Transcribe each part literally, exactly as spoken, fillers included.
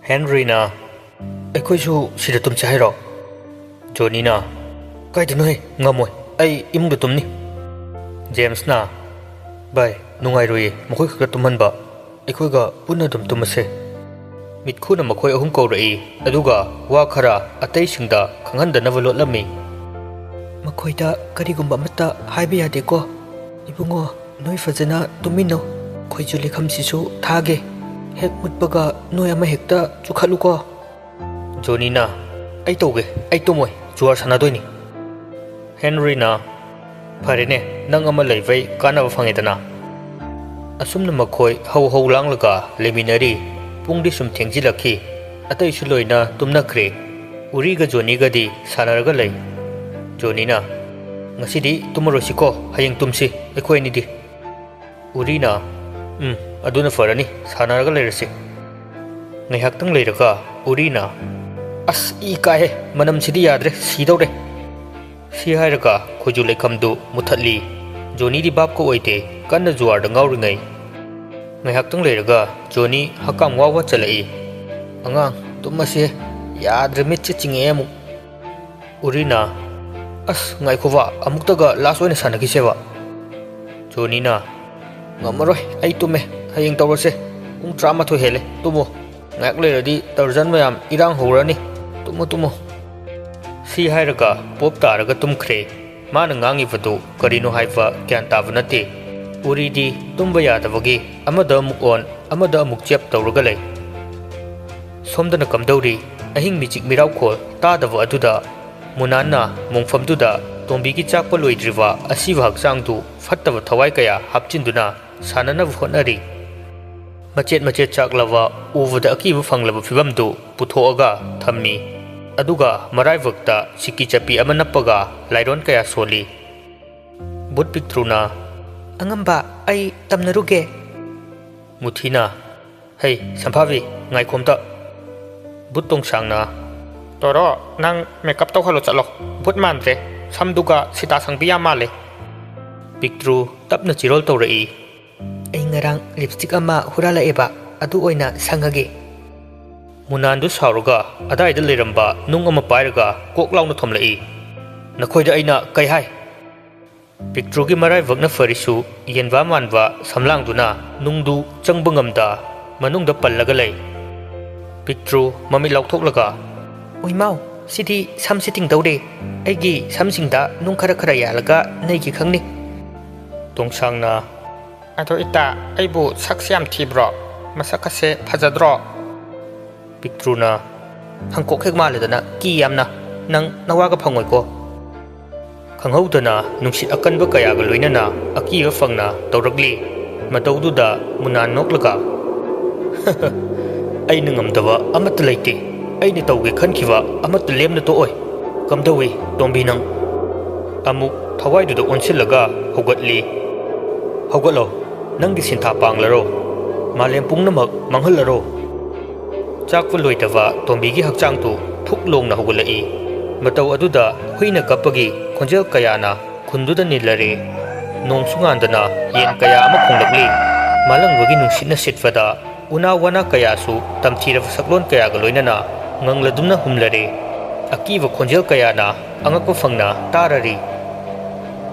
ꯍꯦꯟꯔꯤꯅ, "ꯑꯩꯈꯣꯏꯁꯨ ꯁꯤꯗ ꯇꯨꯝꯁꯦ ꯍꯥꯏꯔꯣ?" ꯖꯣꯅꯤꯅ, "ꯀꯥꯏꯗꯅꯣꯍꯦ, ꯉꯝꯃꯣꯏ, ꯑꯩ ꯏꯃꯨꯡꯗ ꯇꯨꯝꯅꯤ꯫" ꯖꯦꯝꯁꯅ, "ꯚꯥꯏ, ꯅꯨꯡꯉꯥꯏꯔꯣꯏꯌꯦ ꯃꯈꯣꯏ ꯈꯛꯇ ꯇꯨꯝꯍꯟꯕ, ꯑꯩꯈꯣꯏꯒ ꯄꯨꯟꯅ ꯑꯗꯨꯝ ꯇꯨꯝꯃꯁꯦ꯫" ꯃꯤꯠꯈꯨꯅ ꯃꯈꯣꯏ ꯑꯍꯨꯝ ꯀꯧꯔꯛꯏ, ꯑꯗꯨꯒ ꯋꯥ ꯈꯔ ꯑꯇꯩꯁꯤꯡꯗ ꯈꯪꯍꯟꯗꯅꯕ ꯂꯣꯠꯂꯝꯃꯤ꯫ "ꯃꯈꯣꯏꯗ ꯀꯔꯤꯒꯨꯝꯕ ꯑꯃꯠꯇ ꯍꯥꯏꯕ ꯌꯥꯗꯦꯀꯣ? ꯏꯕꯨꯡꯉꯣ, ꯅꯣꯏ ꯐꯖꯅ ꯇꯨꯝꯃꯤꯟꯅꯧ꯫ ꯈꯣꯏꯖꯨ ꯂꯩꯈꯝꯁꯤꯁꯨ ꯊꯥꯒꯦ꯫ ꯍꯦꯛ ꯃꯨꯠꯄꯒ ꯅꯣꯏ ꯑꯃ ꯍꯦꯛꯇ ꯆꯨꯈꯠꯂꯨꯀꯣ꯫" ꯖꯣꯅꯤꯅ, "ꯑꯩ ꯇꯧꯒꯦ, ꯑꯩ ꯇꯨꯝꯃꯣꯏ, ꯖꯨꯋꯥꯔ ꯁꯥꯟꯅꯗꯣꯏꯅꯤ꯫" ꯍꯦꯟꯔꯤꯅ, "ꯐꯔꯦꯅꯦ, ꯅꯪ ꯑꯃ ꯂꯩꯕꯩ ꯀꯥꯟꯅꯕ ꯐꯪꯉꯦꯗꯅ꯫" ꯑꯁꯨꯝꯅ ꯃꯈꯣꯏ ꯍꯧ ꯍꯧ ꯂꯥꯡꯂꯒ ꯂꯩꯃꯤꯟꯅꯔꯤ꯫ ꯄꯨꯡꯗꯤ ꯁꯨꯝ ꯊꯦꯡꯖꯤꯜꯂꯛꯈꯤ꯫ ꯑꯇꯩꯁꯨ ꯂꯣꯏꯅ ꯇꯨꯝꯅꯈ꯭ꯔꯦ꯫ ꯎꯔꯤꯒ ꯖꯣꯅꯤꯒꯗꯤ ꯁꯥꯟꯅꯔꯒ ꯂꯩ꯫ ꯖꯣꯅꯤꯅ, "ꯉꯁꯤꯗꯤ ꯇꯨꯝꯃꯔꯣꯏꯁꯤꯀꯣ, ꯍꯌꯦꯡ ꯇꯨꯝꯁꯤ ꯑꯩꯈꯣꯏ ꯑꯅꯤꯗꯤ꯫" ꯎꯔꯤꯅ, "ꯎꯝ, ꯑꯗꯨꯅ ꯐꯔꯅꯤ, ꯁꯥꯟꯅꯔꯒ ꯂꯩꯔꯁꯤ꯫" ꯉꯥꯏꯍꯥꯛꯇꯪ ꯂꯩꯔꯒ ꯎꯔꯤꯅ, "ꯑꯁ, ꯏ ꯀꯥꯏꯍꯦ, ꯃꯅꯝꯁꯤꯗꯤ ꯌꯥꯗ꯭ꯔꯦ, ꯁꯤꯗꯧꯔꯦ꯫" ꯁꯤ ꯍꯥꯏꯔꯒ ꯈꯣꯏꯖꯨ ꯂꯩꯈꯝꯗꯨ ꯃꯨꯊꯠꯂꯤ꯫ ꯖꯣꯅꯤꯗꯤ ꯚꯥꯞꯀ ꯑꯣꯏꯗꯦ, ꯀꯟꯅ ꯖꯨꯋꯥꯔꯗ ꯉꯥꯎꯔꯤꯉꯩ꯫ ꯉꯥꯏꯍꯥꯛꯇꯪ ꯂꯩꯔꯒ ꯖꯣꯅꯤ ꯍꯛꯀꯥꯝ ꯋꯥ ꯋꯥ ꯆꯜꯂꯛꯏ꯫ "ꯑꯉꯥꯡ, ꯇꯨꯝꯃꯁꯦ, ꯌꯥꯗ꯭ꯔꯦ, ꯃꯤꯠꯁꯦ ꯆꯤꯡꯉꯛꯑꯦ ꯑꯃꯨꯛ꯫" ꯎꯔꯤꯅ, "ꯑꯁ, ꯉꯥꯏꯈꯣꯕ, ꯑꯃꯨꯛꯇꯒ ꯂꯥꯁ ꯑꯣꯏꯅ ꯁꯥꯟꯅꯈꯤꯁꯦꯕ꯫" ꯖꯣꯅꯤꯅ, "ꯉꯝꯃꯔꯣꯏ, ꯑꯩ ꯇꯨꯝꯃꯦ, ꯍꯌꯦꯡ ꯇꯧꯔꯁꯦ, ꯄꯨꯡ ꯇꯔꯥꯃꯥꯊꯣꯏ ꯍꯦꯜꯂꯦ, ꯇꯨꯝꯃꯣ, ꯉꯥꯏꯍꯥꯛ ꯂꯩꯔꯗꯤ ꯇꯔꯖꯟ ꯃꯌꯥꯝ ꯏꯔꯥꯡ ꯍꯧꯔꯅꯤ, ꯇꯨꯝꯃꯣ, ꯇꯨꯝꯃꯣ꯫" ꯁꯤ ꯍꯥꯏꯔꯒ ꯄꯣꯞ ꯇꯥꯔꯒ ꯇꯨꯝꯈ꯭ꯔꯦ꯫ ꯃꯥꯅ ꯉꯥꯡꯉꯤꯕꯗꯨ ꯀꯔꯤꯅꯣ ꯍꯥꯏꯕ ꯒ꯭ꯌꯥꯟ ꯇꯥꯕ ꯅꯠꯇꯦ꯫ ꯎꯔꯤꯗꯤ ꯇꯨꯝꯕ ꯌꯥꯗꯕꯒꯤ ꯑꯃꯗ ꯑꯃꯨꯛ ꯑꯣꯟ, ꯑꯃꯗ ꯑꯃꯨꯛ ꯆꯦꯞ ꯇꯧꯔꯒ ꯂꯩ꯫ ꯁꯣꯝꯗꯅ ꯀꯝꯗꯧꯔꯤ? ꯑꯍꯤꯡ ꯃꯤꯆꯤꯛ ꯃꯤꯔꯥꯎꯈꯣꯜ ꯇꯥꯗꯕ ꯑꯗꯨꯗ ꯃꯨꯅꯥꯟꯅ ꯃꯣꯡꯐꯝꯗꯨꯗ ꯇꯣꯝꯕꯤꯒꯤ ꯆꯥꯛꯄ ꯂꯣꯏꯗ꯭ꯔꯤꯕ ꯑꯁꯤꯕ ꯍꯛꯆꯥꯡꯗꯨ ꯐꯠꯇꯕ ꯊꯋꯥꯏ ꯀꯌꯥ ꯍꯥꯞꯆꯤꯟꯗꯨꯅ ꯁꯥꯟꯅꯅꯕ ꯍꯣꯠꯅꯔꯤ꯫ ꯃꯆꯦꯠ ꯃꯆꯦꯠ ꯆꯥꯛꯂꯕ, ꯎꯕꯗ ꯑꯀꯤꯕ ꯐꯪꯂꯕ ꯐꯤꯚꯝꯗꯨ ꯄꯨꯊꯣꯛꯑꯒ ꯊꯝꯃꯤ꯫ ꯑꯗꯨꯒ ꯃꯔꯥꯏꯕꯛꯇ ꯁꯤꯀꯤ ꯆꯠꯄꯤ ꯑꯃ ꯅꯞꯄꯒ ꯂꯥꯏꯔꯣꯟ ꯀꯌꯥ ꯁꯣꯜꯂꯤ꯫ ꯕꯨꯠ ꯄꯤꯛꯇ꯭ꯔꯨꯅ, "ꯑꯉꯝꯕ, ꯑꯩ ꯇꯝꯅꯔꯨꯒꯦ꯫" ꯃꯨꯊꯤꯅ, "ꯍꯩ, ꯁꯝꯐꯥꯕꯤ, ꯉꯥꯏꯈꯣꯝꯇ꯫" ꯕꯨꯠ ꯇꯣꯡꯁꯥꯡꯅ, "ꯇꯣꯔꯣ, ꯅꯪ ꯃꯦꯀꯞ ꯇꯧꯍꯜꯂꯣ ꯆꯠꯂꯣ꯫ ꯕꯨꯠ ꯃꯥꯟꯗ꯭ꯔꯦ, ꯁꯝꯗꯨꯒ ꯁꯤꯇꯥ ꯁꯪꯕꯤ ꯌꯥꯝ ꯃꯥꯜꯂꯦ꯫" ꯄꯤꯛꯇ꯭ꯔꯨ ꯇꯞꯅ ꯆꯤꯔꯣꯜ ꯇꯧꯔꯛꯏ꯫ "ꯑꯩ ꯉꯔꯥꯡ ꯂꯤꯞꯁꯇꯤꯛ ꯑꯃ ꯍꯨꯔꯥꯜꯂꯛꯑꯦꯕ, ꯑꯗꯨ ꯑꯣꯏꯅ ꯁꯪꯉꯒꯦ꯫" ꯃꯨꯅꯥꯟꯗꯨ ꯁꯥꯎꯔꯒ ꯑꯗꯥꯏꯗ ꯂꯩꯔꯝꯕ ꯅꯨꯡ ꯑꯃ ꯄꯥꯏꯔꯒ ꯀꯣꯛ ꯂꯥꯎꯅ ꯊꯣꯝꯂꯛꯏ꯫ "ꯅꯈꯣꯏꯗ ꯑꯩꯅ ꯀꯩ ꯍꯥꯏ?" ꯄꯤꯛꯇ꯭ꯔꯨꯒꯤ ꯃꯔꯥꯏꯕꯛꯅ ꯐꯔꯤꯁꯨ ꯌꯦꯟꯕꯥ ꯃꯥꯟꯕ ꯁꯝꯂꯥꯡꯗꯨꯅ ꯅꯨꯡꯗꯨ ꯆꯪꯕ ꯉꯝꯗ ꯃꯅꯨꯡꯗ ꯄꯜꯂꯒ ꯂꯩ꯫ ꯄꯤꯛꯇ꯭ꯔꯨ ꯃꯃꯤꯠ ꯂꯥꯎꯊꯣꯛꯂꯒ, "ꯎꯏꯃꯥꯎ, ꯁꯤꯗꯤ ꯁꯝꯁꯤ ꯇꯤꯡꯗꯧꯔꯦ꯫ ꯑꯩꯒꯤ ꯁꯝꯁꯤꯡꯗ ꯅꯨꯡ ꯈꯔ ꯈꯔ ꯌꯥꯜꯂꯒ ꯅꯩꯒꯦ ꯈꯪꯅꯤ꯫" ꯇꯣꯡꯁꯥꯡꯅ, "ꯑꯗꯣ ꯏꯇꯥ, ꯑꯩꯕꯨ ꯁꯛꯁꯦ ꯌꯥꯝ ꯊꯤꯕ꯭ꯔꯣ? ꯃꯁꯛ ꯑꯁꯦ ꯐꯖꯗ꯭ꯔꯣ?" ꯄꯤꯛꯇ꯭ꯔꯨꯅ, "ꯍꯪꯀꯣꯛ ꯍꯦꯛ ꯃꯥꯜꯂꯗꯅ ꯀꯤ ꯌꯥꯝꯅ꯫ ꯅꯪ ꯅꯋꯥꯒ ꯐꯪꯉꯣꯏꯀꯣ꯫" ꯈꯪꯍꯧꯗꯅ ꯅꯨꯡꯁꯤꯠ ꯑꯀꯟꯕ ꯀꯌꯥꯒ ꯂꯣꯏꯅꯅ ꯑꯀꯤꯕ ꯐꯪꯅ ꯇꯧꯔꯛꯂꯤ꯫ ꯃꯇꯧꯗꯨꯗ ꯃꯨꯅꯥꯟ ꯅꯣꯛꯂꯒ, "ꯑꯩꯅ ꯉꯝꯗꯕ ꯑꯃꯠꯇ ꯂꯩꯇꯦ꯫ ꯑꯩꯅ ꯇꯧꯒꯦ ꯈꯟꯈꯤꯕ ꯑꯃꯠꯇ ꯂꯦꯝꯅ ꯇꯣꯛꯑꯣꯏ꯫ ꯀꯝꯗꯧꯏ, ꯇꯣꯝꯕꯤ, ꯅꯪ?" ꯑꯃꯨꯛ ꯊꯋꯥꯏꯗꯨꯗ ꯑꯣꯟꯁꯤꯜꯂꯒ ꯍꯧꯒꯠꯂꯤ꯫ "ꯍꯧꯒꯠꯂꯣ, ꯅꯪꯒꯤ ꯁꯤꯟꯊꯥ ꯄꯥꯡꯂꯔꯣ, ꯃꯥꯂꯦꯝ ꯄꯨꯝꯅꯃꯛ ꯃꯥꯡꯍꯜꯂꯔꯣ꯫" ꯆꯥꯛꯄ ꯂꯣꯏꯗꯕ ꯇꯣꯝꯕꯤꯒꯤ ꯍꯛꯆꯥꯡꯗꯨ ꯊꯨꯛ ꯂꯣꯡꯅ ꯍꯧꯒꯠꯂꯛꯏ꯫ ꯃꯇꯧ ꯑꯗꯨꯗ ꯍꯨꯏꯅ ꯀꯞꯄꯒꯤ ꯈꯣꯟꯖꯦꯜ ꯀꯌꯥꯅ ꯈꯨꯟꯗꯨꯗ ꯅꯤꯜꯂꯔꯦ꯫ ꯅꯣꯡꯁꯨ ꯉꯥꯟꯗꯅ ꯌꯦꯟ ꯀꯌꯥ ꯑꯃ ꯈꯣꯡꯂꯛꯂꯤ꯫ ꯃꯥꯂꯪꯕꯒꯤ ꯅꯨꯡꯁꯤꯠꯅ ꯁꯤꯠꯄꯗ ꯎꯅꯥ ꯋꯥꯅꯥ ꯀꯌꯥꯁꯨ ꯇꯝꯊꯤꯔꯕ ꯁꯛꯂꯣꯟ ꯀꯌꯥꯒ ꯂꯣꯏꯅꯅ ꯉꯪꯂꯗꯨꯅ ꯍꯨꯝꯂꯔꯦ꯫ ꯑꯀꯤꯕ ꯈꯣꯟꯖꯦꯜ ꯀꯌꯥꯅ ꯑꯉꯛꯄ ꯐꯪꯅ ꯇꯥꯔꯔꯤ꯫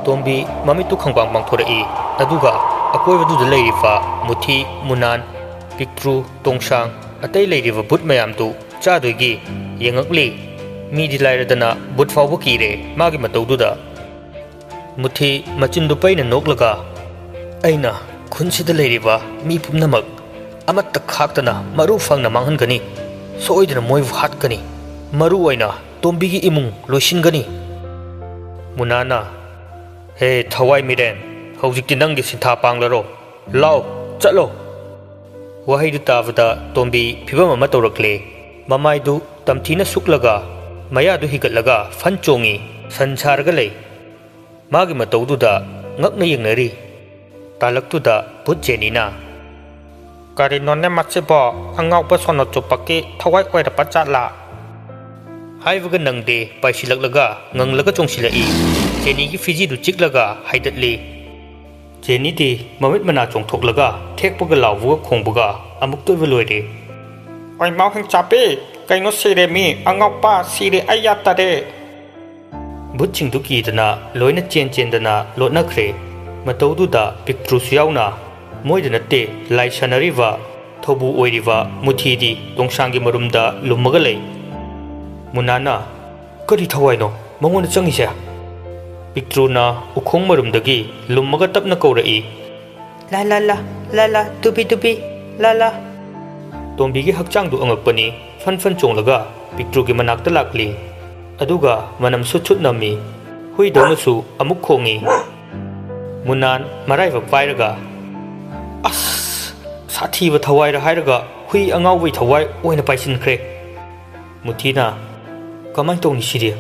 ꯇꯣꯝꯕꯤ ꯃꯃꯤꯠꯇꯨ ꯈꯪꯄꯥꯡ ꯄꯥꯡꯊꯣꯔꯛꯏ꯫ ꯑꯗꯨꯒ ꯑꯀꯣꯏꯕꯗꯨꯗ ꯂꯩꯔꯤꯕ ꯃꯨꯊꯤ, ꯃꯨꯅꯥꯟ, ꯄꯤꯛꯇ꯭ꯔꯨ, ꯇꯣꯡꯁꯥꯡ, ꯑꯇꯩ ꯂꯩꯔꯤꯕ ꯚꯨꯠ ꯃꯌꯥꯝꯗꯨ ꯆꯥꯗꯣꯏꯒꯤ ꯌꯦꯡꯉꯛꯂꯤ꯫ ꯃꯤꯗꯤ ꯂꯥꯏꯔꯗꯅ ꯚꯨꯠ ꯐꯥꯎꯕ ꯀꯤꯔꯦ ꯃꯥꯒꯤ ꯃꯇꯧꯗꯨꯗ꯫ ꯃꯨꯊꯤ ꯃꯆꯤꯟꯗꯨ ꯄꯩꯅ ꯅꯣꯛꯂꯒ, "ꯑꯩꯅ ꯈꯨꯟꯁꯤꯗ ꯂꯩꯔꯤꯕ ꯃꯤ ꯄꯨꯝꯅꯃꯛ ꯑꯃꯠꯇ ꯈꯥꯛꯇꯅ ꯃꯔꯨ ꯐꯪꯅ ꯃꯥꯡꯍꯟꯒꯅꯤ꯫ ꯁꯣꯏꯗꯅ ꯃꯣꯏꯕꯨ ꯍꯥꯠꯀꯅꯤ꯫ ꯃꯔꯨ ꯑꯣꯏꯅ ꯇꯣꯝꯕꯤꯒꯤ ꯏꯃꯨꯡ ꯂꯣꯏꯁꯤꯟꯒꯅꯤ꯫" ꯃꯨꯅꯥꯅ, "ꯍꯦ ꯊꯋꯥꯏ ꯃꯤꯔꯦꯟ, ꯍꯧꯖꯤꯛꯇꯤ ꯅꯪꯒꯤ ꯁꯤꯟꯊꯥ ꯄꯥꯡꯂꯔꯣ꯫ ꯂꯥꯎ, ꯆꯠꯂꯣ!" ꯋꯥꯍꯩꯗꯨ ꯇꯥꯕꯗ ꯇꯣꯝꯕꯤ ꯐꯤꯕꯝ ꯑꯃ ꯇꯧꯔꯛꯂꯦ꯫ ꯃꯃꯥꯏꯗꯨ ꯇꯝꯊꯤꯅ ꯁꯨꯛꯂꯒ, ꯃꯌꯥꯗꯨ ꯍꯤꯒꯠꯂꯒ ꯐꯟ ꯆꯣꯡꯉꯤ꯫ ꯁꯟ ꯁꯥꯔꯒ ꯂꯩ꯫ ꯃꯥꯒꯤ ꯃꯇꯧꯗꯨꯗ ꯉꯛꯅ ꯌꯦꯡꯅꯔꯤ꯫ ꯇꯥꯂꯛꯇꯨꯗ ꯚꯨꯠ ꯖꯦꯅꯤꯅ, "ꯀꯔꯤꯅꯣꯅꯦ ꯃꯁꯤꯕꯣ? ꯑꯉꯥꯎꯕ ꯁꯣꯅꯣ ꯆꯨꯞꯄꯛꯀꯤ ꯊꯋꯥꯏ ꯑꯣꯏꯔꯕ ꯖꯥꯠꯂꯥ?" ꯍꯥꯏꯕꯒ ꯅꯪꯗꯦ, ꯄꯥꯏꯁꯤꯜꯂꯛꯂꯒ ꯉꯪꯂꯒ ꯆꯣꯡꯁꯤꯜꯂꯛꯏ꯫ ꯖꯦꯅꯤꯒꯤ ꯐꯤꯖꯤꯗꯨ ꯆꯤꯛꯂꯒ ꯍꯥꯏꯗꯠꯂꯤ꯫ ꯖꯦꯅꯤꯗꯤ ꯃꯃꯤꯠ ꯃꯅꯥ ꯆꯣꯡꯊꯣꯛꯂꯒ ꯊꯦꯛꯄꯒ ꯂꯥꯎꯕꯒ ꯈꯣꯡꯕꯒ ꯑꯃꯨꯛꯇ ꯑꯣꯏꯕ ꯂꯣꯏꯔꯦ꯫ ꯃꯩꯃꯥꯎ ꯍꯤꯡꯆꯥꯄꯤ, ꯀꯩꯅꯣ ꯁꯤꯔꯦ ꯃꯤ, ꯑꯉꯥꯎꯄꯥ ꯁꯤꯔꯦ, ꯑꯩ ꯌꯥꯇꯔꯦ꯫ ꯕꯨꯠꯁꯤꯡꯗꯨ ꯀꯤꯗꯅ ꯂꯣꯏꯅ ꯆꯦꯟ ꯆꯦꯟꯗꯅ ꯂꯣꯠꯅꯈ꯭ꯔꯦ꯫ ꯃꯇꯧꯗꯨꯗ ꯄꯤꯛꯇ꯭ꯔꯨꯁꯨ ꯌꯥꯎꯅ ꯃꯣꯏꯗ ꯅꯠꯇꯦ ꯂꯥꯏ ꯁꯥꯟꯅꯔꯤꯕ ꯊꯧꯕꯨ ꯑꯣꯏꯔꯤꯕ ꯃꯨꯊꯤꯗꯤ ꯇꯣꯡꯁꯥꯡꯒꯤ ꯃꯔꯨꯝꯗ ꯂꯨꯝꯃꯒ ꯂꯩ꯫ ꯃꯨꯅꯥꯅ, "ꯀꯔꯤ ꯊꯋꯥꯏꯅꯣ ꯃꯉꯣꯟꯗ ꯆꯪꯉꯤꯁꯦ?" ꯄꯤꯛꯇ꯭ꯔꯨꯅ ꯎꯈꯣꯡ ꯃꯔꯨꯝꯗꯒꯤ ꯂꯨꯝꯃꯒ ꯇꯞꯅ ꯀꯧꯔꯛꯏ꯫ "ꯂꯥ ꯂꯥ ꯂꯥ, ꯂꯥ ꯂꯥ, ꯇꯨꯕꯤ ꯇꯨꯕꯤ, ꯂꯥ ꯂꯥ꯫" ꯇꯣꯝꯕꯤꯒꯤ ꯍꯛꯆꯥꯡꯗꯨ ꯑꯉꯛꯄꯅꯤ, ꯐꯟ ꯐꯟ ꯆꯣꯡꯂꯒ ꯄꯤꯛꯇ꯭ꯔꯨꯒꯤ ꯃꯅꯥꯛꯇ ꯂꯥꯛꯂꯤ꯫ ꯑꯗꯨꯒ ꯃꯅꯝ ꯁꯨꯠ ꯁꯨꯠ ꯅꯝꯃꯤ꯫ ꯍꯨꯏꯗꯧꯅꯁꯨ ꯑꯃꯨꯛ ꯈꯣꯡꯉꯤ꯫ ꯃꯨꯅꯥꯟ ꯃꯔꯥꯏꯕꯛ ꯄꯥꯏꯔꯒ, "ꯑꯁ, ꯁꯥꯊꯤꯕ ꯊꯋꯥꯏꯔ ꯍꯥꯏꯔꯒ ꯍꯨꯏ ꯑꯉꯥꯎꯕꯩ ꯊꯋꯥꯏ ꯑꯣꯏꯅ ꯄꯥꯏꯁꯤꯟꯈ꯭ꯔꯦ꯫" ꯃꯨꯊꯤꯅ, "ꯀꯃꯥꯏꯅ ꯇꯧꯅꯤ ꯁꯤꯗꯤ?"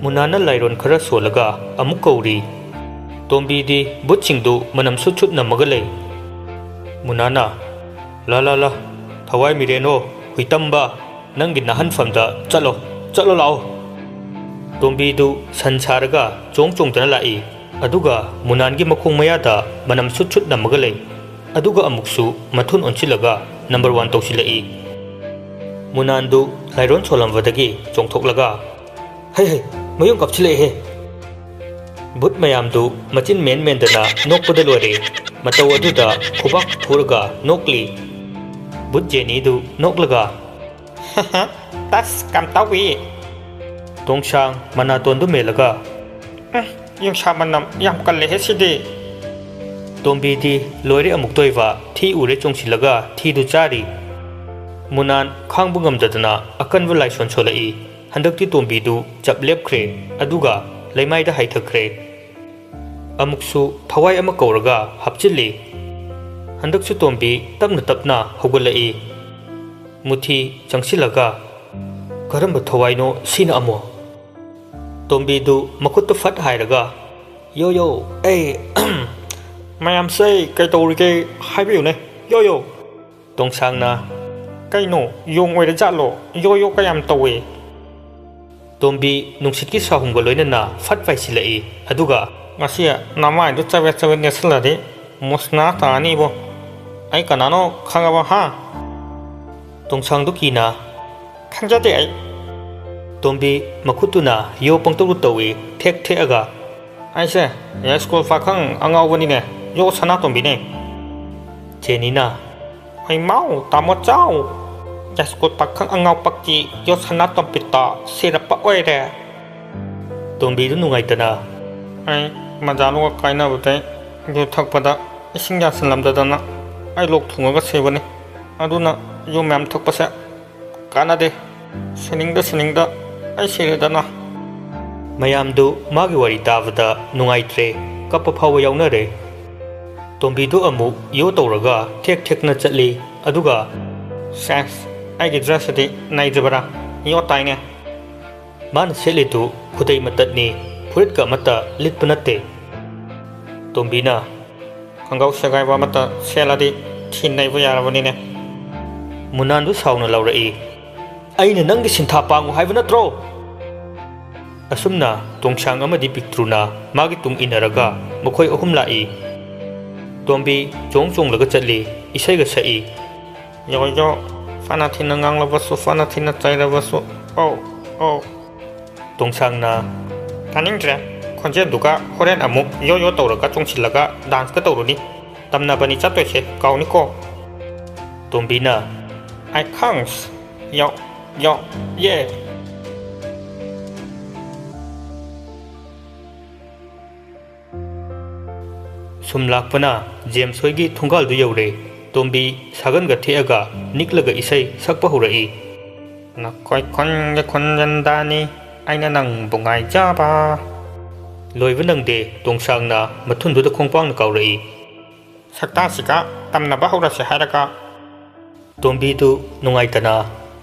ꯃꯨꯅꯥꯅ ꯂꯥꯏꯔꯣꯟ ꯈꯔ ꯁꯣꯜꯂꯒ ꯑꯃꯨꯛ ꯀꯧꯔꯤ꯫ ꯇꯣꯝꯕꯤꯗꯤ ꯕꯨꯠꯁꯤꯡꯗꯨ ꯃꯅꯝ ꯁꯨꯠ ꯁꯨꯠ ꯅꯝꯃꯒ ꯂꯩ꯫ ꯃꯨꯅꯥꯅ, "ꯂꯥ ꯂꯥ ꯂꯥ, ꯊꯋꯥꯏ ꯃꯤꯔꯦꯟꯅꯣ, ꯍꯨꯏꯇꯝꯕ, ꯅꯪꯒꯤ ꯅꯥꯍꯟꯐꯝꯗ ꯆꯠꯂꯣ, ꯆꯠꯂꯣ ꯂꯥꯛꯑꯣ꯫" ꯇꯣꯝꯕꯤꯗꯨ ꯁꯟ ꯁꯥꯔꯒ ꯆꯣꯡ ꯆꯣꯡꯗꯅ ꯂꯥꯛꯏ꯫ ꯑꯗꯨꯒ ꯃꯨꯅꯥꯟꯒꯤ ꯃꯈꯣꯡ ꯃꯌꯥꯗ ꯃꯅꯝ ꯁꯨꯠ ꯁꯨꯠ ꯅꯝꯃꯒ ꯂꯩ꯫ ꯑꯗꯨꯒ ꯑꯃꯨꯛꯁꯨ ꯃꯊꯨꯟ ꯑꯣꯟꯁꯤꯜꯂꯒ ꯅꯝꯕꯔ ꯋꯥꯟ ꯇꯧꯁꯤꯜꯂꯛꯏ꯫ ꯃꯨꯅꯥꯟꯗꯨ ꯂꯥꯏꯔꯣꯟ ꯁꯣꯜꯂꯝꯕꯗꯒꯤ ꯆꯣꯡꯊꯣꯛꯂꯒ, "ꯍꯩ ꯍꯩ, ꯃꯌꯨꯝ ꯀꯥꯞꯁꯤꯜꯂꯛꯑꯦꯍꯦ!" ꯕꯨꯠ ꯃꯌꯥꯝꯗꯨ ꯃꯆꯤꯟ ꯃꯦꯟ ꯃꯦꯟꯗꯅ ꯅꯣꯛꯄꯗ ꯂꯣꯏꯔꯦ꯫ ꯃꯇꯧ ꯑꯗꯨꯗ ꯈꯨꯕꯥꯛ ꯐꯨꯔꯒ ꯅꯣꯛꯂꯤ꯫ ꯕꯨꯠ ꯖꯦꯅꯤꯗꯨ ꯅꯣꯛꯂꯒ, "ꯇꯁ, ꯀꯝ ꯇꯧꯏ?" ꯇꯣꯡꯁꯥꯡ ꯃꯅꯥꯇꯣꯟꯗꯨ ꯃꯦꯜꯂꯒ, "ꯎꯝ, ꯌꯨꯡꯁꯥ ꯃꯅꯝ ꯌꯥꯝ ꯀꯜꯂꯦꯍꯦ ꯁꯤꯗꯤ!" ꯇꯣꯝꯕꯤꯗꯤ ꯂꯣꯏꯔꯦ ꯑꯃꯨꯛꯇꯣꯏꯕ, ꯊꯤ ꯎꯔꯦ ꯆꯣꯡꯁꯤꯜꯂꯒ ꯊꯤꯗꯨ ꯆꯥꯔꯤ꯫ ꯃꯨꯅꯥꯟ ꯈꯥꯡꯕ ꯉꯝꯗꯗꯅ ꯑꯀꯟꯕ ꯂꯥꯏꯁꯣꯟ ꯁꯣꯜꯂꯛꯏ꯫ ꯍꯟꯗꯛꯇꯤ ꯇꯣꯝꯕꯤꯗꯨ ꯆꯞ ꯂꯦꯞꯈ꯭ꯔꯦ, ꯑꯗꯨꯒ ꯂꯩꯃꯥꯏꯗ ꯍꯥꯏꯊꯈ꯭ꯔꯦ꯫ ꯑꯃꯨꯛꯁꯨ ꯊꯋꯥꯏ ꯑꯃ ꯀꯧꯔꯒ ꯍꯥꯞꯆꯤꯜꯂꯤ꯫ ꯍꯟꯗꯛꯁꯨ ꯇꯣꯝꯕꯤ ꯇꯞꯅ ꯇꯞꯅ ꯍꯧꯒꯠꯂꯛꯏ꯫ ꯃꯨꯊꯤ ꯆꯪꯁꯤꯜꯂꯒ, "ꯀꯔꯝꯕ ꯊꯋꯥꯏꯅꯣ ꯁꯤꯅ ꯑꯃꯨꯛ?" ꯇꯣꯝꯕꯤꯗꯨ ꯃꯈꯨꯠꯇ ꯐꯠ ꯍꯥꯏꯔꯒ, "ꯌꯣ ꯌꯣ, ꯑꯩ, ꯃꯌꯥꯝꯁꯦ ꯀꯩ ꯇꯧꯔꯤꯒꯦ ꯍꯥꯏꯕꯤꯌꯨꯅꯦ, ꯌꯣ ꯌꯣ!" ꯇꯣꯡꯁꯥꯡꯅ, "ꯀꯩꯅꯣ, ꯌꯣꯡ ꯑꯣꯏꯔ ꯖꯥꯠꯂꯣ? ꯌꯣ ꯌꯣ ꯀꯌꯥꯝ ꯇꯧꯋꯦ?" ꯇꯣꯝꯕꯤ ꯅꯨꯡꯁꯤꯠꯀꯤ ꯁꯥꯍꯨꯝꯒ ꯂꯣꯏꯅꯅ ꯐꯠ ꯄꯥꯏꯁꯤꯜꯂꯛꯏ, ꯑꯗꯨꯒ, "ꯉꯁꯤ ꯅꯃꯥꯏꯗꯨ ꯆꯕꯦꯠ ꯆꯕꯦꯠ ꯅꯦꯠꯁꯤꯜꯂꯗꯤ ꯃꯨꯁꯅꯥ ꯇꯥꯅꯤꯕꯣ꯫ ꯑꯩ ꯀꯅꯥꯅꯣ ꯈꯪꯉꯕ, ꯍꯥ?" ꯇꯣꯡꯁꯥꯡꯗꯨ ꯀꯤꯅ, "ꯈꯪꯖꯗꯦ ꯑꯩ꯫" ꯇꯣꯝꯕꯤ ꯃꯈꯨꯠꯇꯨꯅ ꯌꯣ ꯄꯪꯇꯧꯗꯨ ꯇꯧꯏ, ꯊꯦꯛ ꯊꯦꯛꯑꯒ, "ꯑꯩꯁꯦ ꯌꯥꯏꯁ꯭ꯀꯨꯜ ꯄꯥꯈꯪ ꯑꯉꯥꯎꯕꯅꯤꯅꯦ, ꯌꯣ ꯁꯅꯥꯇꯣꯝꯕꯤꯅꯦ꯫" ꯖꯦꯅꯤꯅ, "ꯍꯩꯃꯥꯎ, ꯇꯥꯃꯣ ꯆꯥꯎ, ꯌꯥꯏꯁ꯭ꯀꯨꯜ ꯄꯥꯈꯪ ꯑꯉꯥꯎ ꯄꯛꯀꯤ ꯌꯣ ꯁꯅꯥꯇꯣꯝꯕꯤꯇ ꯁꯤꯔꯞꯄ ꯑꯣꯏꯔꯦ꯫" ꯇꯣꯝꯕꯤꯗꯨ ꯅꯨꯡꯉꯥꯏꯇꯅ, "ꯑꯩ ꯃꯖꯥꯂꯨꯒ ꯀꯥꯏꯅꯕꯗꯩ ꯌꯨ ꯊꯛꯄꯗ ꯏꯁꯤꯡ ꯌꯥꯁꯤꯜꯂꯝꯗꯗꯅ ꯑꯩ ꯂꯣꯛ ꯊꯨꯡꯉꯒ ꯁꯤꯕꯅꯤ꯫ ꯑꯗꯨꯅ ꯌꯨ ꯃꯌꯥꯝ ꯊꯛꯄꯁꯦ ꯀꯥꯟꯅꯗꯦ꯫ ꯁꯤꯅꯤꯡꯗ ꯁꯤꯅꯤꯡꯗ ꯑꯩ ꯁꯤꯔꯦꯗꯅ꯫" ꯃꯌꯥꯝꯗꯨ ꯃꯥꯒꯤ ꯋꯥꯔꯤ ꯇꯥꯕꯗ ꯅꯨꯡꯉꯥꯏꯇ꯭ꯔꯦ, ꯀꯞꯄ ꯐꯥꯎꯕ ꯌꯥꯎꯅꯔꯦ꯫ ꯇꯣꯝꯕꯤꯗꯨ ꯑꯃꯨꯛ ꯌꯣ ꯇꯧꯔꯒ ꯊꯦꯛ ꯊꯦꯛꯅ ꯆꯠꯂꯤ꯫ ꯑꯗꯨꯒ, "ꯁꯦꯁ, ꯑꯩꯒꯤ ꯗ꯭ꯔꯦꯁꯁꯤꯗꯤ ꯅꯩꯗ꯭ꯔꯤꯕꯔꯥ? ꯌꯣ ꯇꯥꯏꯅꯦ꯫" ꯃꯥꯅ ꯁꯦꯠꯂꯤꯗꯨ ꯈꯨꯗꯩ ꯃꯇꯠꯅꯤ, ꯐꯨꯔꯤꯠꯀ ꯑꯃꯠꯇ ꯂꯤꯠꯄ ꯅꯠꯇꯦ꯫ ꯇꯣꯝꯕꯤꯅ, "ꯈꯣꯡꯒ꯭ꯔꯥꯎ ꯁꯦꯒꯥꯏꯕ ꯑꯃꯠꯇ ꯁꯦꯠꯂꯗꯤ ꯊꯤ ꯅꯩꯕ ꯌꯥꯔꯕꯅꯤꯅꯦ꯫" ꯃꯨꯅꯥꯟꯗꯨ ꯁꯥꯎꯅ ꯂꯥꯎꯔꯛꯏ, "ꯑꯩꯅ ꯅꯪꯒꯤ ꯁꯤꯟꯊꯥ ꯄꯥꯡꯉꯨ ꯍꯥꯏꯕ ꯅꯠꯇ꯭ꯔꯣ?" ꯑꯁꯨꯝꯅ ꯇꯣꯡꯁꯥꯡ ꯑꯃꯗꯤ ꯄꯤꯛꯇ꯭ꯔꯨꯅ ꯃꯥꯒꯤ ꯇꯨꯡ ꯏꯟꯅꯔꯒ ꯃꯈꯣꯏ ꯑꯍꯨꯝ ꯂꯥꯛꯏ꯫ ꯇꯣꯝꯕꯤ ꯆꯣꯡ ꯆꯣꯡꯂꯒ ꯆꯠꯂꯤ, ꯏꯁꯩꯒ ꯁꯛꯏ꯫ "ꯌꯣ ꯌꯣ, ꯐꯅ ꯊꯤꯅ ꯉꯥꯡꯂꯕꯁꯨ, ꯐꯅ ꯊꯤꯅ ꯆꯩꯔꯕꯁꯨ, ꯑꯧ, ꯑꯧ꯫" ꯇꯣꯡꯁꯥꯡꯅ, "ꯇꯥꯅꯤꯡꯗ꯭ꯔꯦ꯫ ꯈꯣꯟꯖꯦꯜꯗꯨꯒ ꯍꯣꯔꯦꯟ ꯑꯃꯨꯛ ꯌꯣ ꯌꯣ ꯇꯧꯔꯒ ꯆꯣꯡꯁꯤꯜꯂꯒ ꯗꯥꯟꯁꯀ ꯇꯧꯔꯨꯅꯤ꯫ ꯇꯝꯅꯕꯅꯤ ꯆꯠꯇꯣꯏꯁꯦ, ꯀꯥꯎꯅꯤꯀꯣ꯫" ꯇꯣꯝꯕꯤꯅ, "ꯑꯥꯏ ꯈꯪꯁ, ꯌꯣ, ꯌꯣ, ꯌꯦ꯫" ꯁꯨꯝ ꯂꯥꯛꯄꯅ ꯖꯦꯝꯁ ꯍꯣꯏꯒꯤ ꯊꯣꯡꯒꯥꯜꯗꯨ ꯌꯧꯔꯦ꯫ ꯇꯣꯝꯕꯤ ꯁꯥꯒꯟꯒ ꯊꯦꯛꯑꯒ ꯅꯤꯛꯂꯒ ꯏꯁꯩ ꯁꯛꯄ ꯍꯧꯔꯛꯏ꯫ "ꯅꯈꯣꯏ ꯈꯨꯟꯒꯤ ꯈꯨꯟꯖꯟꯗꯥꯅꯤ, ꯑꯩꯅ ꯅꯪꯕꯨ ꯉꯥꯏꯖꯕ꯫" ꯂꯣꯏꯕ ꯅꯪꯗꯦ, ꯇꯣꯡꯁꯥꯡꯅ ꯃꯊꯨꯟꯗꯨꯗ ꯈꯣꯡꯄꯥꯛꯅ ꯀꯥꯎꯔꯛꯏ꯫ "ꯁꯛꯇꯥꯁꯤꯒ ꯇꯝꯅꯕ ꯍꯧꯔꯁꯦ ꯍꯥꯏꯔꯒ꯫" ꯇꯣꯝꯕꯤꯗꯨ ꯅꯨꯡꯉꯥꯏꯇꯅ,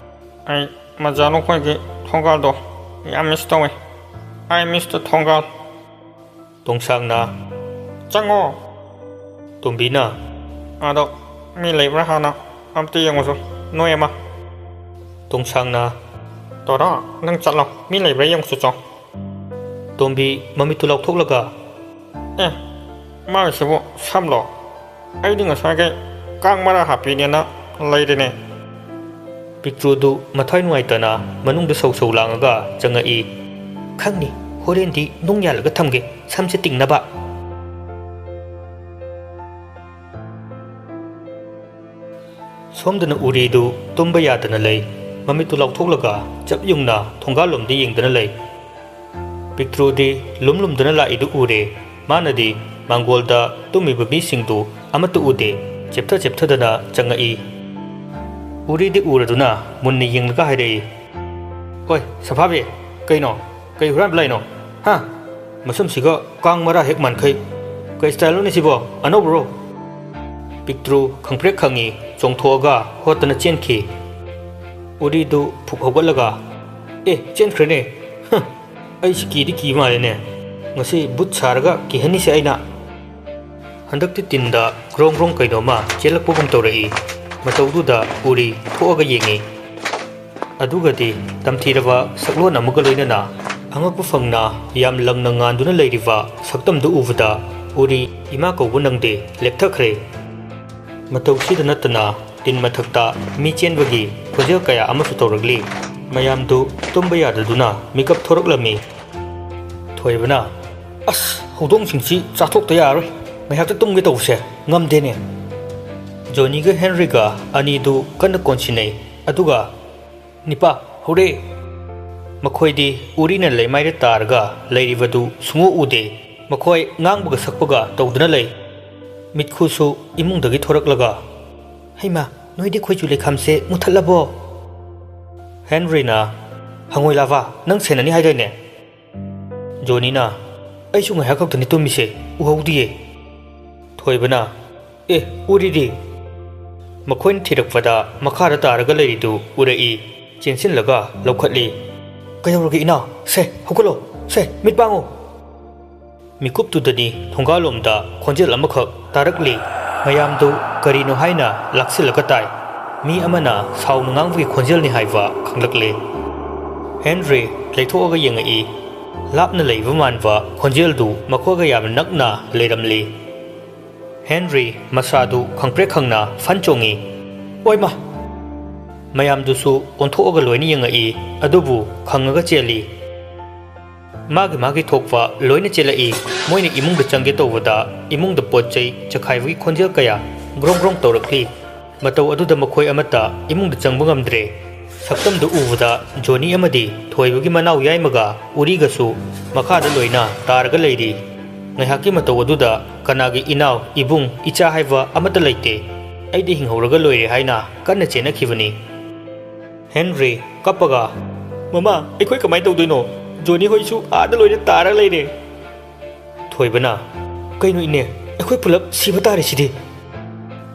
"ꯑꯩ ꯃꯖꯥꯂꯨ ꯈꯣꯏꯒꯤ ꯊꯣꯡꯒꯥꯜꯗꯣ ꯌꯥꯝ ꯃꯤꯁ ꯇꯧꯋꯦ꯫ ꯑꯥꯏ ꯃꯤꯁ ꯗ ꯊꯣꯡꯒꯥꯜ꯫" ꯇꯣꯡꯁꯥꯡꯅ, "ꯆꯪꯉꯣ꯫" ꯇꯣꯝꯕꯤꯅ, "ꯑꯗꯣ ꯃꯤ ꯂꯩꯕ꯭ꯔꯥ ꯍꯥꯟꯅ ꯑꯝꯇ ꯌꯦꯡꯉꯨꯁꯨ, ꯅꯣꯏ ꯑꯃ꯫" ꯇꯣꯡꯁꯥꯡꯅ, "ꯇꯣꯔꯣ, ꯅꯪ ꯆꯠꯂꯣ, ꯃꯤ ꯂꯩꯕ꯭ꯔꯥ ꯌꯦꯡꯉꯨꯁꯨ ꯆꯣ꯫" ꯇꯣꯝꯕꯤ ꯃꯃꯤꯠꯇꯨ ꯂꯥꯎꯊꯣꯛꯂꯒ, "ꯑꯦ, ꯃꯥꯒꯤꯁꯤꯕꯨ ꯁꯝꯂꯣ? ꯑꯩꯗꯤ ꯉꯁꯥꯏꯈꯩ ꯀꯥꯡ ꯃꯔꯥ ꯍꯥꯞꯄꯤꯅꯦꯅ ꯂꯩꯔꯤꯅꯦ꯫" ꯄꯤꯛꯇ꯭ꯔꯨꯗꯨ ꯃꯊ꯭ꯋꯥꯏ ꯅꯨꯡꯉꯥꯏꯇꯅ ꯃꯅꯨꯡꯗ ꯁꯧ ꯁꯧ ꯂꯥꯡꯉꯒ ꯆꯪꯉꯛꯏ꯫ "ꯈꯪꯅꯤ, ꯍꯣꯔꯦꯟꯗꯤ ꯅꯨꯡ ꯌꯥꯜꯂꯒ ꯊꯝꯒꯦ, ꯁꯝꯁꯦ ꯇꯤꯡꯅꯕ꯫" ꯁꯣꯝꯗꯅ ꯎꯔꯤꯗꯨ ꯇꯨꯝꯕ ꯌꯥꯗꯅ ꯂꯩ꯫ ꯃꯃꯤꯠꯇꯨ ꯂꯥꯎꯊꯣꯛꯂꯒ ꯆꯞ ꯌꯨꯡꯅ ꯊꯣꯡꯒꯥꯜꯂꯣꯝꯗ ꯌꯦꯡꯗꯨꯅ ꯂꯩ꯫ ꯄꯤꯛꯇ꯭ꯔꯨꯗꯤ ꯂꯨꯝ ꯂꯨꯝꯗꯨꯅ ꯂꯥꯛꯏꯗꯨ ꯎꯔꯦ꯫ ꯃꯥꯅꯗꯤ ꯃꯥꯡꯒꯣꯜꯗ ꯇꯨꯝꯃꯤꯕ ꯃꯤꯁꯤꯡꯗꯨ ꯑꯃꯠꯇ ꯎꯗꯦ꯫ ꯆꯦꯞꯊ ꯆꯦꯞꯊꯗꯅ ꯆꯪꯉꯛꯏ꯫ ꯎꯔꯤꯗꯤ ꯎꯔꯗꯨꯅ ꯃꯨꯟꯅ ꯌꯦꯡꯂꯒ ꯍꯥꯏꯔꯛꯏ, "ꯍꯣꯏ, ꯁꯝꯐꯥꯕꯤ, ꯀꯩꯅꯣ? ꯀꯩ ꯍꯨꯔꯥꯟꯕ ꯂꯥꯛꯏꯅꯣ? ꯍꯥ? ꯃꯁꯝꯁꯤꯒ ꯀꯥꯡ ꯃꯔꯥ ꯍꯦꯛ ꯃꯥꯟꯈꯩ꯫ ꯀꯩ ꯁ꯭ꯇꯥꯏꯜꯅꯣꯅꯦ ꯁꯤꯕꯣ? ꯑꯅꯧꯕꯔꯣ?" ꯄꯤꯛꯇ꯭ꯔꯨ ꯈꯪꯄ꯭ꯔꯦꯛ ꯈꯪꯉꯤ, ꯆꯣꯡꯊꯣꯛꯑꯒ ꯍꯣꯠꯇꯅ ꯆꯦꯟꯈꯤ꯫ ꯎꯔꯤꯗꯨ ꯐꯨꯛ ꯍꯧꯒꯠꯂꯒ, "ꯑꯦ, ꯆꯦꯟꯈ꯭ꯔꯦꯅꯦ꯫ ꯍ, ꯑꯩꯁꯤ ꯀꯤꯗꯤ ꯀꯤ ꯃꯥꯜꯂꯦꯅꯦ꯫ ꯉꯁꯤ ꯕꯨꯠ ꯁꯥꯔꯒ ꯀꯤꯍꯟꯅꯤꯁꯦ ꯑꯩꯅ꯫" ꯍꯟꯗꯛꯇꯤ ꯇꯤꯟꯗ ꯒ꯭ꯔꯣꯡ ꯒ꯭ꯔꯣꯡ ꯀꯩꯅꯣꯝꯃ ꯆꯦꯜꯂꯛꯄꯒꯨꯝ ꯇꯧꯔꯛꯏ꯫ ꯃꯇꯧꯗꯨꯗ ꯎꯔꯤ ꯊꯣꯛꯑꯒ ꯌꯦꯡꯉꯤ꯫ ꯑꯗꯨꯒꯗꯤ ꯇꯝꯊꯤꯔꯕ ꯁꯛꯂꯣꯟ ꯑꯃꯒ ꯂꯣꯏꯅꯅ ꯑꯉꯛꯄ ꯐꯪꯅ ꯌꯥꯝ ꯂꯪꯅ ꯉꯥꯟꯗꯨꯅ ꯂꯩꯔꯤꯕ ꯁꯛꯇꯝꯗꯨ ꯎꯕꯗ ꯎꯔꯤ ꯏꯃꯥ ꯀꯧꯕ ꯅꯪꯗꯦ, ꯂꯦꯞꯊꯈ꯭ꯔꯦ꯫ ꯃꯇꯧꯁꯤꯗ ꯅꯠꯇꯅ ꯇꯤꯟ ꯃꯊꯛꯇ ꯃꯤ ꯆꯦꯟꯕꯒꯤ ꯈꯣꯟꯖꯦꯜ ꯀꯌꯥ ꯑꯃꯁꯨ ꯇꯧꯔꯛꯂꯤ꯫ ꯃꯌꯥꯝꯗꯨ ꯇꯨꯝꯕ ꯌꯥꯗꯗꯨꯅ ꯃꯤꯀꯞ ꯊꯣꯔꯛꯂꯝꯃꯤ꯫ ꯊꯣꯏꯕꯅ, "ꯑꯁ, ꯍꯧꯗꯣꯡꯁꯤꯡꯁꯤ ꯆꯥꯊꯣꯛꯇ ꯌꯥꯔꯣꯏ꯫ ꯉꯥꯏꯍꯥꯛꯇ ꯇꯨꯝꯒꯦ ꯇꯧꯕꯁꯦ ꯉꯝꯗꯦꯅꯦ꯫" ꯖꯣꯅꯤꯒ ꯍꯦꯟꯔꯤꯒ ꯑꯅꯤꯗꯨ ꯀꯟꯅ ꯀꯣꯟꯁꯤꯟꯅꯩ꯫ ꯑꯗꯨꯒ, "ꯅꯤꯄꯥ, ꯍꯧꯔꯦ!" ꯃꯈꯣꯏꯗꯤ ꯎꯔꯤꯅ ꯂꯩꯃꯥꯏꯗ ꯇꯥꯔꯒ ꯂꯩꯔꯤꯕꯗꯨ ꯁꯨꯡꯎ ꯎꯗꯦ꯫ ꯃꯈꯣꯏ ꯉꯥꯡꯕꯒ ꯁꯛꯄꯒ ꯇꯧꯗꯨꯅ ꯂꯩ꯫ ꯃꯤꯠꯈꯨꯁꯨ ꯏꯃꯨꯡꯗꯒꯤ ꯊꯣꯔꯛꯂꯒ, "ꯍꯩꯃꯥ, ꯅꯣꯏꯗꯤ ꯈꯣꯏꯆꯨ ꯂꯩꯈꯥꯝꯁꯦ ꯃꯨꯊꯠꯂꯕꯣ?" ꯍꯦꯟꯔꯤꯅ, "ꯍꯪꯉꯣꯏ ꯂꯥꯚꯥ, ꯅꯪ ꯁꯦꯟꯅꯅꯤ ꯍꯥꯏꯗꯥꯏꯅꯦ?" ꯖꯣꯅꯤꯅ, "ꯑꯩꯁꯨ ꯉꯥꯏꯍꯥꯛ ꯈꯛꯇꯅꯤ ꯇꯨꯝꯃꯤꯁꯦ, ꯎꯍꯧꯗꯤꯌꯦ꯫" ꯊꯣꯏꯕꯅ, "ꯑꯦ, ꯎꯔꯤꯗꯤ?" ꯃꯈꯣꯏꯅ ꯊꯤꯔꯛꯄꯗ ꯃꯈꯥꯗ ꯇꯥꯔꯒ ꯂꯩꯔꯤꯗꯨ ꯎꯔꯛꯏ꯫ ꯆꯦꯟꯁꯤꯜꯂꯒ ꯂꯧꯈꯠꯂꯤ꯫ "ꯀꯩꯗꯧꯔꯒꯦ ꯏꯅꯥꯎ? ꯁꯦ, ꯍꯧꯒꯠꯂꯣ꯫ ꯁꯦ, ꯃꯤꯠ ꯄꯥꯡꯉꯨ!" ꯃꯤꯀꯨꯞꯇꯨꯗꯗꯤ ꯊꯣꯡꯒꯥꯜꯂꯣꯝꯗ ꯈꯣꯟꯖꯦꯜ ꯑꯃꯈꯛ ꯇꯥꯔꯛꯂꯤ꯫ ꯃꯌꯥꯝꯗꯨ ꯀꯔꯤꯅꯣ ꯍꯥꯏꯅ ꯂꯥꯛꯁꯤꯜꯂꯒ ꯇꯥꯏ꯫ ꯃꯤ ꯑꯃꯅ ꯁꯥꯎꯅ ꯉꯥꯡꯕꯒꯤ ꯈꯣꯟꯖꯦꯜꯅꯤ ꯍꯥꯏꯕ ꯈꯪꯂꯛꯂꯦ꯫ ꯍꯦꯟꯔꯤ ꯂꯩꯊꯣꯛꯑꯒ ꯌꯦꯡꯉꯛꯏ꯫ ꯂꯥꯞꯅ ꯂꯩꯕ ꯃꯥꯟꯕ ꯈꯣꯟꯖꯦꯜꯗꯨ ꯃꯈꯣꯏꯒ ꯌꯥꯝꯅ ꯅꯛꯅ ꯂꯩꯔꯝꯂꯤ꯫ ꯍꯦꯟꯔꯤ ꯃꯁꯥꯗꯨ ꯈꯪꯄ꯭ꯔꯦꯛ ꯈꯪꯅ ꯐꯟ ꯆꯣꯡꯉꯤ꯫ "ꯑꯣꯏꯃ!" ꯃꯌꯥꯝꯗꯨꯁꯨ ꯑꯣꯟꯊꯣꯛꯑꯒ ꯂꯣꯏꯅ ꯌꯦꯡꯉꯛꯏ, ꯑꯗꯨꯕꯨ ꯈꯪꯉꯒ ꯆꯦꯜꯂꯤ꯫ ꯃꯥꯒꯤ ꯃꯥꯒꯤ ꯊꯣꯛꯄ ꯂꯣꯏꯅ ꯆꯦꯜꯂꯛꯏ꯫ ꯃꯣꯏꯅ ꯏꯃꯨꯡꯗ ꯆꯪꯒꯦ ꯇꯧꯕꯗ ꯏꯃꯨꯡꯗ ꯄꯣꯠ ꯆꯩ ꯆꯈꯥꯏꯕꯒꯤ ꯈꯣꯟꯖꯦꯜ ꯀꯌꯥ ꯒ꯭ꯔꯣꯡ ꯒ꯭ꯔꯣꯡ ꯇꯧꯔꯛꯂꯤ꯫ ꯃꯇꯧ ꯑꯗꯨꯗ ꯃꯈꯣꯏ ꯑꯃꯠꯇ ꯏꯃꯨꯡꯗ ꯆꯪꯕ ꯉꯝꯗ꯭ꯔꯦ꯫ ꯁꯛꯇꯝꯗꯨ ꯎꯕꯗ ꯖꯣꯅꯤ ꯑꯃꯗꯤ ꯊꯣꯏꯕꯒꯤ ꯃꯅꯥꯎ ꯌꯥꯏꯃꯒ ꯎꯔꯤꯒꯁꯨ ꯃꯈꯥꯗ ꯂꯣꯏꯅ ꯇꯥꯔꯒ ꯂꯩꯔꯤ꯫ ꯉꯥꯏꯍꯥꯛꯀꯤ ꯃꯇꯧ ꯑꯗꯨꯗ ꯀꯅꯥꯒꯤ ꯏꯅꯥꯎ, ꯏꯕꯨꯡ, ꯏꯆꯥ ꯍꯥꯏꯕ ꯑꯃꯠꯇ ꯂꯩꯇꯦ꯫ ꯑꯩꯗꯤ ꯍꯤꯡꯍꯧꯔꯒ ꯂꯣꯏꯔꯦ ꯍꯥꯏꯅ ꯀꯟꯅ ꯆꯦꯟꯅꯈꯤꯕꯅꯤ꯫ ꯍꯦꯟꯔꯤ, ꯀꯞꯄꯒ, "ꯃꯃꯥ, ꯑꯩꯈꯣꯏ ꯀꯃꯥꯏꯅ ꯇꯧꯗꯣꯏꯅꯣ? ꯖꯣꯅꯤ ꯍꯣꯏꯁꯨ ꯑꯥꯗ ꯂꯣꯏꯅ ꯇꯥꯔ ꯂꯩꯔꯦ꯫" ꯊꯣꯏꯕꯅ, "ꯀꯩꯅꯣ ꯏꯅꯦ, ꯑꯩꯈꯣꯏ ꯄꯨꯂꯞ ꯁꯤꯕ ꯇꯥꯔꯦ ꯁꯤꯗꯤ꯫"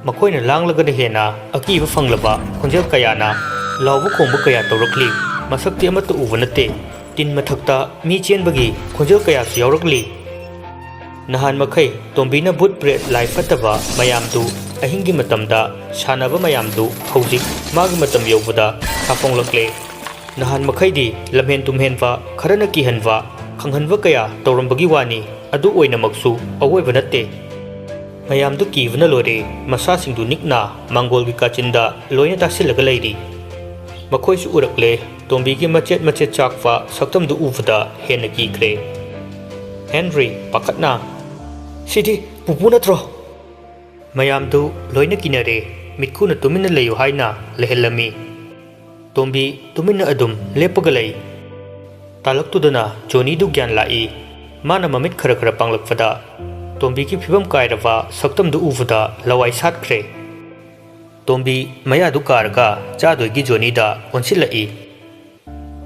ꯃꯈꯣꯏꯅ ꯂꯥꯡꯂꯒꯅ ꯍꯦꯟꯅ ꯑꯀꯤꯕ ꯐꯪꯂꯕ ꯈꯣꯟꯖꯦꯜ ꯀꯌꯥꯅ ꯂꯥꯎꯕ ꯈꯣꯡꯕ ꯀꯌꯥ ꯇꯧꯔꯛꯂꯤ꯫ ꯃꯁꯛꯇꯤ ꯑꯃꯠꯇ ꯎꯕ ꯅꯠꯇꯦ꯫ ꯇꯤꯟ ꯃꯊꯛꯇ ꯃꯤ ꯆꯦꯟꯕꯒꯤ ꯈꯣꯟꯖꯦꯜ ꯀꯌꯥꯁꯨ ꯌꯥꯎꯔꯛꯂꯤ꯫ ꯅꯍꯥꯟ ꯃꯈꯩ ꯇꯣꯝꯕꯤꯅ ꯚꯨꯠ ꯄ꯭ꯔꯦꯠ ꯂꯥꯏ ꯐꯠꯇꯕ ꯃꯌꯥꯝꯗꯨ, ꯑꯍꯤꯡꯒꯤ ꯃꯇꯝꯗ ꯁꯥꯟꯅꯕ ꯃꯌꯥꯝꯗꯨ ꯍꯧꯖꯤꯛ ꯃꯥꯒꯤ ꯃꯇꯝ ꯌꯧꯕꯗ ꯁꯥꯐꯣꯡꯂꯛꯂꯦ꯫ ꯅꯍꯥꯟ ꯃꯈꯩꯗꯤ ꯂꯝꯍꯦꯟ ꯇꯨꯝꯍꯦꯟꯕ, ꯈꯔꯅ ꯀꯤꯍꯟꯕ, ꯈꯪꯍꯟꯕ ꯀꯌꯥ ꯇꯧꯔꯝꯕꯒꯤ ꯋꯥꯅꯤ꯫ ꯑꯗꯨ ꯑꯣꯏꯅꯃꯛꯁꯨ ꯑꯑꯣꯏꯕ ꯅꯠꯇꯦ꯫ ꯃꯌꯥꯝꯗꯨ ꯀꯤꯕꯅ ꯂꯣꯏꯔꯦ꯫ ꯃꯁꯥꯁꯤꯡꯗꯨ ꯅꯤꯛꯅ ꯃꯥꯡꯒꯣꯜꯒꯤ ꯀꯥꯆꯤꯟꯗ ꯂꯣꯏꯅ ꯇꯥꯁꯤꯜꯂꯒ ꯂꯩꯔꯤ꯫ ꯃꯈꯣꯏꯁꯨ ꯎꯔꯛꯂꯦ꯫ ꯇꯣꯝꯕꯤꯒꯤ ꯃꯆꯦꯠ ꯃꯆꯦꯠ ꯆꯥꯛꯄ ꯁꯛꯇꯝꯗꯨ ꯎꯕꯗ ꯍꯦꯟꯅ ꯀꯤꯈ꯭ꯔꯦ꯫ ꯍꯦꯟꯔꯤ, ꯄꯥꯈꯠꯅ, "ꯁꯤꯗꯤ ꯄꯨꯄꯨ ꯅꯠꯇ꯭ꯔꯣ?" ꯃꯌꯥꯝꯗꯨ ꯂꯣꯏꯅ ꯀꯤꯅꯔꯦ꯫ ꯃꯤꯠꯈꯨꯅ ꯇꯨꯃꯤꯟꯅ ꯂꯩꯌꯨ ꯍꯥꯏꯅ ꯂꯩꯍꯜꯂꯝꯃꯤ꯫ ꯇꯣꯝꯕꯤ ꯇꯨꯃꯤꯟꯅ ꯑꯗꯨꯝ ꯂꯦꯞꯄꯒ ꯂꯩ꯫ ꯇꯥꯂꯛꯇꯨꯗꯅ ꯖꯣꯅꯤꯗꯨ ꯒ꯭ꯌꯥꯟ ꯂꯥꯛꯏ꯫ ꯃꯥꯅ ꯃꯃꯤꯠ ꯈꯔ ꯈꯔ ꯄꯥꯡꯂꯛꯄꯗ ꯇꯣꯝꯕꯤꯒꯤ ꯐꯤꯕꯝ ꯀꯥꯏꯔꯕ ꯁꯛꯇꯝꯗꯨ ꯎꯕꯗ ꯂꯋꯥꯏ ꯁꯥꯠꯈ꯭ꯔꯦ꯫ ꯇꯣꯝꯕꯤ ꯃꯌꯥꯗꯨ ꯀꯥꯔꯒ ꯆꯥꯗꯣꯏꯒꯤ ꯖꯣꯅꯤꯗ ꯑꯣꯟꯁꯤꯜꯂꯛꯏ꯫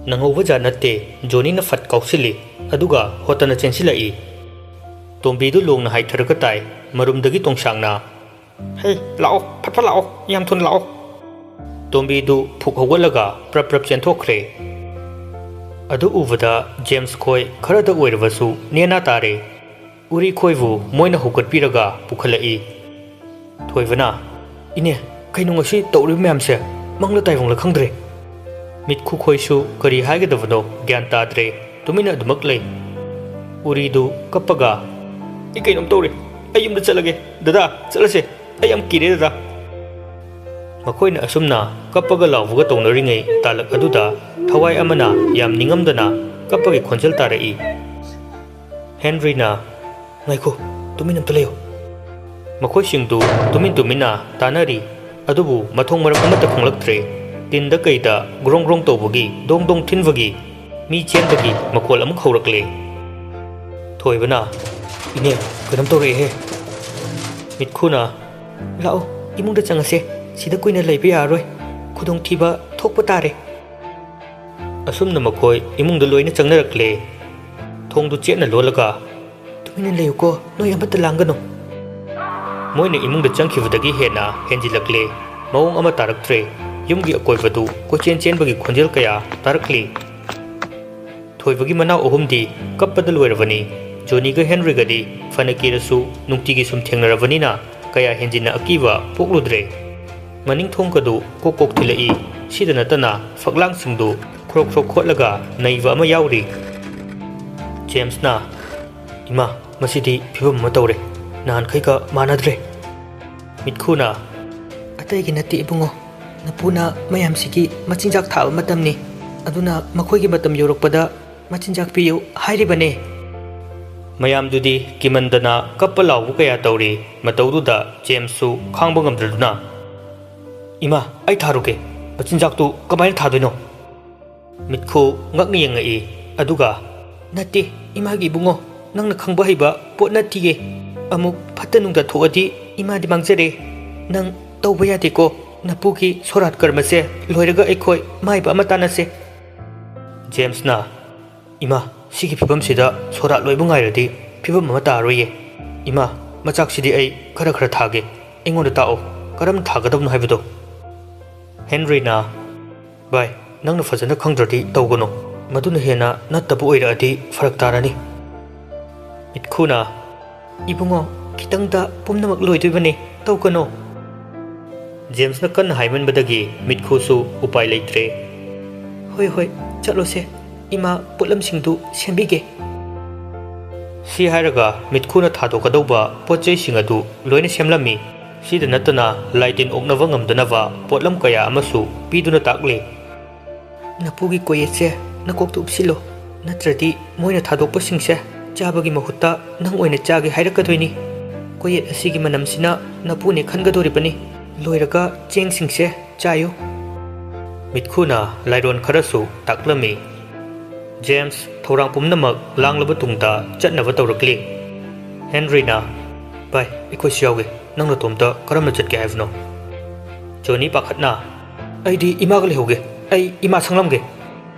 ꯅꯪꯍꯧꯕ ꯖꯥꯠ ꯅꯠꯇꯦ, ꯖꯣꯅꯤꯅ ꯐꯠ ꯀꯥꯎꯁꯤꯜꯂꯤ, ꯑꯗꯨꯒ ꯍꯣꯠꯇꯅ ꯆꯦꯟꯁꯤꯜꯂꯛꯏ꯫ ꯇꯣꯝꯕꯤꯗꯨ ꯂꯣꯡꯅ ꯍꯥꯏꯊꯔꯒ ꯇꯥꯏ, ꯃꯔꯨꯝꯗꯒꯤ ꯇꯣꯡꯁꯥꯡꯅ꯫ "ꯍꯦ, ꯂꯥꯛꯑꯣ, ꯐꯠ ꯐꯠ ꯂꯥꯛꯑꯣ, ꯌꯥꯝ ꯊꯨꯅ ꯂꯥꯛꯑꯣ!" ꯇꯣꯝꯕꯤꯗꯨ ꯐꯨꯛ ꯍꯧꯒꯠꯂꯒ ꯄ꯭ꯔꯞ ꯄ꯭ꯔꯞ ꯆꯦꯟꯊꯣꯛꯈ꯭ꯔꯦ꯫ ꯑꯗꯨ ꯎꯕꯗ ꯖꯦꯝꯁ ꯈꯣꯏ ꯈꯔꯗ ꯑꯣꯏꯔꯕꯁꯨ ꯅꯦꯅꯥ ꯇꯥꯔꯦ꯫ ꯎꯔꯤ ꯈꯣꯏꯕꯨ ꯃꯣꯏꯅ ꯍꯧꯒꯠꯄꯤꯔꯒ ꯄꯨꯈꯠꯂꯛꯏ꯫ ꯊꯣꯏꯕꯅ, "ꯏꯅꯦ, ꯀꯩꯅꯣ ꯉꯁꯤ ꯇꯧꯔꯤꯕ ꯃꯌꯥꯝꯁꯦ? ꯃꯪꯂ ꯇꯥꯏꯕꯪꯂ ꯈꯪꯗ꯭ꯔꯦ꯫" ꯃꯤꯠꯈꯨ ꯈꯣꯏꯁꯨ ꯀꯔꯤ ꯍꯥꯏꯒꯗꯕꯅꯣ ꯒ꯭ꯌꯥꯟ ꯇꯥꯗ꯭ꯔꯦ, ꯇꯨꯃꯤꯟꯅ ꯑꯗꯨꯃꯛ ꯂꯩ꯫ ꯎꯔꯤꯗꯨ ꯀꯞꯄꯒ, "ꯑꯩ ꯀꯩꯅꯣꯝ ꯇꯧꯔꯦ, ꯑꯩ ꯌꯨꯝꯗ ꯆꯠꯂꯒꯦ꯫ ꯗꯗꯥ, ꯆꯠꯂꯁꯦ, ꯑꯩ ꯌꯥꯝ ꯀꯤꯔꯦ ꯗꯗꯥ꯫" ꯃꯈꯣꯏꯅ ꯑꯁꯨꯝꯅ ꯀꯞꯄꯒ ꯂꯥꯎꯕꯒ ꯇꯧꯅꯔꯤꯉꯩ ꯇꯥꯂꯛ ꯑꯗꯨꯗ ꯊꯋꯥꯏ ꯑꯃꯅ ꯌꯥꯝ ꯅꯤꯡꯉꯝꯗꯅ ꯀꯞꯄꯒꯤ ꯈꯣꯟꯖꯦꯜ ꯇꯥꯔꯛꯏ꯫ ꯍꯦꯟꯔꯤꯅ, "ꯉꯥꯏꯈꯣ, ꯇꯨꯃꯤꯟ ꯑꯝꯇ ꯂꯩꯌꯨ꯫" ꯃꯈꯣꯏꯁꯤꯡꯗꯨ ꯇꯨꯃꯤꯟ ꯇꯨꯃꯤꯟꯅ ꯇꯥꯅꯔꯤ, ꯑꯗꯨꯕꯨ ꯃꯊꯣꯡ ꯃꯔꯝ ꯑꯃꯠꯇ ꯈꯪꯂꯛꯇ꯭ꯔꯦ꯫ ꯇꯤꯟꯗ ꯀꯩꯗ ꯒ꯭ꯔꯣꯡ ꯒ꯭ꯔꯣꯡ ꯇꯧꯕꯒꯤ, ꯗꯣꯡ ꯗꯣꯡ ꯊꯤꯟꯕꯒꯤ, ꯃꯤ ꯆꯦꯟꯕꯒꯤ ꯃꯈꯣꯜ ꯑꯃꯨꯛ ꯍꯧꯔꯛꯂꯦ꯫ ꯊꯣꯏꯕꯅ, "ꯏꯅꯦ, ꯀꯩꯅꯣꯝ ꯇꯧꯔꯛꯑꯦꯍꯦ꯫" ꯃꯤꯠꯈꯨꯅ, "ꯂꯥꯛꯑꯣ, ꯏꯃꯨꯡꯗ ꯆꯪꯉꯁꯦ꯫ ꯁꯤꯗ ꯀꯨꯏꯅ ꯂꯩꯕ ꯌꯥꯔꯔꯣꯏ꯫ ꯈꯨꯗꯣꯡꯊꯤꯕ ꯊꯣꯛꯄ ꯇꯥꯔꯦ꯫" ꯑꯁꯨꯝꯅ ꯃꯈꯣꯏ ꯏꯃꯨꯡꯗ ꯂꯣꯏꯅ ꯆꯪꯅꯔꯛꯂꯦ꯫ ꯊꯣꯡꯗꯨ ꯆꯦꯠꯅ ꯂꯣꯜꯂꯒ, "ꯇꯨꯃꯤꯟꯅ ꯂꯩꯌꯨꯀꯣ, ꯅꯣꯏ ꯑꯃꯠꯇ ꯂꯥꯡꯒꯅꯨ꯫" ꯃꯣꯏꯅ ꯏꯃꯨꯡꯗ ꯆꯪꯈꯤꯕꯗꯒꯤ ꯍꯦꯟꯅ ꯍꯦꯟꯖꯤꯜꯂꯛꯂꯦ꯫ ꯃꯑꯣꯡ ꯑꯃ ꯇꯥꯔꯛꯇ꯭ꯔꯦ꯫ ꯌꯨꯝꯒꯤ ꯑꯀꯣꯏꯕꯗꯨ ꯀꯣꯏꯆꯦꯟ ꯆꯦꯟꯕꯒꯤ ꯈꯣꯟꯖꯦꯜ ꯀꯌꯥ ꯇꯥꯔꯛꯂꯤ꯫ ꯊꯣꯏꯕꯒꯤ ꯃꯅꯥꯎ ꯑꯍꯨꯝꯗꯤ ꯀꯞꯄꯗ ꯂꯣꯏꯔꯕꯅꯤ꯫ ꯖꯣꯅꯤꯒ ꯍꯦꯟꯔꯤꯒꯗꯤ ꯐꯅ ꯀꯤꯔꯁꯨ ꯅꯨꯡꯇꯤꯒꯤ ꯁꯨꯝ ꯊꯦꯡꯅꯔꯕꯅꯤꯅ ꯀꯌꯥ ꯍꯦꯟꯖꯤꯟꯅ ꯑꯀꯤꯕ ꯄꯣꯛꯂꯨꯗ꯭ꯔꯦ꯫ ꯃꯅꯤꯡ ꯊꯣꯡꯒꯗꯨ ꯀꯣꯛ ꯀꯣꯛ ꯊꯤꯜꯂꯛꯏ꯫ ꯁꯤꯗ ꯅꯠꯇꯅ ꯐꯛꯂꯥꯡꯁꯤꯡꯗꯨ ꯈ꯭ꯔꯣꯛ ꯈ꯭ꯔꯣꯛ ꯈꯣꯠꯂꯒ ꯅꯩꯕ ꯑꯃ ꯌꯥꯎꯔꯤ꯫ ꯖꯦꯝꯁꯅ, "ꯏꯃꯥ, ꯃꯁꯤꯗꯤ ꯐꯤꯕꯝ ꯑꯃ ꯇꯧꯔꯦ꯫ ꯅꯍꯥꯟꯈꯩꯒ ꯃꯥꯟꯅꯗ꯭ꯔꯦ꯫" ꯃꯤꯠꯈꯨꯅ, "ꯑꯇꯩꯒꯤ ꯅꯠꯇꯦ ꯏꯕꯨꯡꯉꯣ, ꯅꯄꯨꯅ ꯃꯌꯥꯝꯁꯤꯒꯤ ꯃꯆꯤꯟꯖꯥꯛ ꯊꯥꯕ ꯃꯇꯝꯅꯤ꯫ ꯑꯗꯨꯅ ꯃꯈꯣꯏꯒꯤ ꯃꯇꯝ ꯌꯧꯔꯛꯄꯗ ꯃꯆꯤꯟꯖꯥꯛ ꯄꯤꯌꯨ ꯍꯥꯏꯔꯤꯕꯅꯦ꯫" ꯃꯌꯥꯝꯗꯨꯗꯤ ꯀꯤꯃꯟꯗꯅ ꯀꯞꯄ ꯂꯥꯎꯕ ꯀꯌꯥ ꯇꯧꯔꯤ꯫ ꯃꯇꯧꯗꯨꯗ ꯖꯦꯝꯁꯁꯨ ꯈꯥꯡꯕ ꯉꯝꯗ꯭ꯔꯗꯨꯅ, "ꯏꯃꯥ, ꯑꯩ ꯊꯥꯔꯨꯒꯦ꯫ ꯃꯆꯤꯟꯖꯥꯛꯇꯨ ꯀꯃꯥꯏꯅ ꯊꯥꯗꯣꯏꯅꯣ?" ꯃꯤꯠꯈꯨ ꯉꯛꯅ ꯌꯦꯡꯉꯛꯏ꯫ ꯑꯗꯨꯒ, "ꯅꯠꯇꯦ, ꯏꯃꯥꯒꯤ ꯏꯕꯨꯡꯉꯣ, ꯅꯪꯅ ꯈꯪꯕ ꯍꯩꯕ ꯄꯣꯠ ꯅꯠꯇꯤꯌꯦ꯫ ꯑꯃꯨꯛ ꯐꯠꯇ ꯅꯨꯡꯗ ꯊꯣꯛꯑꯗꯤ ꯏꯃꯥꯗꯤ ꯃꯥꯡꯖꯔꯦ꯫ ꯅꯪ ꯇꯧꯕ ꯌꯥꯗꯦꯀꯣ꯫ ꯅꯄꯨꯒꯤ ꯁꯣꯔꯥꯠ ꯀꯔꯃꯁꯦ ꯂꯣꯏꯔꯒ ꯑꯩꯈꯣꯏ ꯃꯥꯏꯕ ꯑꯃ ꯇꯥꯟꯅꯁꯦ꯫" ꯖꯦꯝꯁꯅ, "ꯏꯃꯥ, ꯁꯤꯒꯤ ꯐꯤꯕꯝꯁꯤꯗ ꯁꯣꯔꯥꯠ ꯂꯣꯏꯕ ꯉꯥꯏꯔꯗꯤ ꯐꯤꯕꯝ ꯑꯃ ꯇꯥꯔꯣꯏꯌꯦ꯫ ꯏꯃꯥ, ꯃꯆꯥꯛꯁꯤꯗꯤ ꯑꯩ ꯈꯔ ꯈꯔ ꯊꯥꯒꯦ꯫ ꯑꯩꯉꯣꯟꯗ ꯇꯥꯛꯑꯣ, ꯀꯔꯝ ꯊꯥꯒꯗꯕꯅꯣ ꯍꯥꯏꯕꯗꯣ꯫" ꯍꯦꯟꯔꯤꯅ, "ꯚꯥꯏ, ꯅꯪꯅ ꯐꯖꯅ ꯈꯪꯗ꯭ꯔꯗꯤ ꯇꯧꯒꯅꯨ꯫ ꯃꯗꯨꯅ ꯍꯦꯟꯅ ꯅꯠꯇꯕ ꯑꯣꯏꯔꯛꯑꯗꯤ ꯐꯔꯛ ꯇꯥꯔꯅꯤ꯫" ꯃꯤꯠꯈꯨꯅ, "ꯏꯕꯨꯡꯉꯣ, ꯈꯤꯇꯪꯗ ꯄꯨꯝꯅꯃꯛ ꯂꯣꯏꯗꯣꯏꯕꯅꯤ, ꯇꯧꯒꯅꯨ꯫" ꯖꯦꯝꯁꯅ ꯀꯟꯅ ꯍꯥꯏꯃꯟꯕꯗꯒꯤ ꯃꯤꯠꯈꯨꯁꯨ ꯎꯄꯥꯏ ꯂꯩꯇ꯭ꯔꯦ꯫ "ꯍꯣꯏ, ꯍꯣꯏ, ꯆꯠꯂꯣꯁꯦ꯫ ꯏꯃꯥ ꯄꯣꯠꯂꯝꯁꯤꯡꯗꯨ ꯁꯦꯝꯕꯤꯒꯦ꯫" ꯁꯤ ꯍꯥꯏꯔꯒ ꯃꯤꯠꯈꯨꯅ ꯊꯥꯗꯣꯛꯀꯗꯧꯕ ꯄꯣꯠ ꯆꯩꯁꯤꯡ ꯑꯗꯨ ꯂꯣꯏꯅ ꯁꯦꯝꯂꯝꯃꯤ꯫ ꯁꯤꯗ ꯅꯠꯇꯅ ꯂꯥꯏ ꯇꯤꯟ ꯑꯣꯛꯅꯕ ꯉꯝꯗꯅꯕ ꯄꯣꯠꯂꯝ ꯀꯌꯥ ꯑꯃꯁꯨ ꯄꯤꯗꯨꯅ ꯇꯥꯛꯂꯤ꯫ ꯅꯄꯨꯒꯤ ꯀꯣꯌꯦꯠꯁꯦ ꯅꯀꯣꯛꯇ ꯎꯞꯁꯤꯜꯂꯣ, ꯅꯠꯇ꯭ꯔꯗꯤ ꯃꯣꯏꯅ ꯊꯥꯗꯣꯛꯄꯁꯤꯡꯁꯦ ꯆꯥꯕꯒꯤ ꯃꯍꯨꯠꯇ ꯅꯪ ꯑꯣꯏꯅ ꯆꯥꯒꯦ ꯍꯥꯏꯔꯛꯀꯗꯣꯏꯅꯤ꯫ ꯀꯣꯌꯦꯠ ꯑꯁꯤꯒꯤ ꯃꯅꯝꯁꯤꯅ ꯅꯄꯨꯅꯦ ꯈꯟꯒꯗꯣꯔꯤꯕꯅꯤ꯫ ꯂꯣꯏꯔꯒ ꯆꯦꯡꯁꯤꯡꯁꯦ ꯆꯥꯏꯌꯨ꯫ ꯃꯤꯠꯈꯨꯅ ꯂꯥꯏꯔꯣꯟ ꯈꯔꯁꯨ ꯇꯥꯛꯂꯝꯃꯤ꯫ ꯖꯦꯝꯁ ꯊꯧꯔꯥꯡ ꯄꯨꯝꯅꯃꯛ ꯂꯥꯡꯂꯕ ꯇꯨꯡꯗ ꯆꯠꯅꯕ ꯇꯧꯔꯛꯂꯤ꯫ ꯍꯦꯟꯔꯤꯅ, "ꯚꯥꯏ, ꯑꯩꯈꯣꯏꯁꯨ ꯌꯥꯎꯒꯦ꯫ ꯅꯪ ꯅꯇꯣꯝꯇ ꯀꯔꯝꯅ ꯆꯠꯀꯦ ꯍꯥꯏꯕꯅꯣ?" ꯖꯣꯅꯤ ꯄꯥꯈꯠꯅ, "ꯑꯩꯗꯤ ꯏꯃꯥꯒ ꯂꯩꯍꯧꯒꯦ꯫ ꯑꯩ ꯏꯃꯥ ꯁꯪꯂꯝꯒꯦ꯫"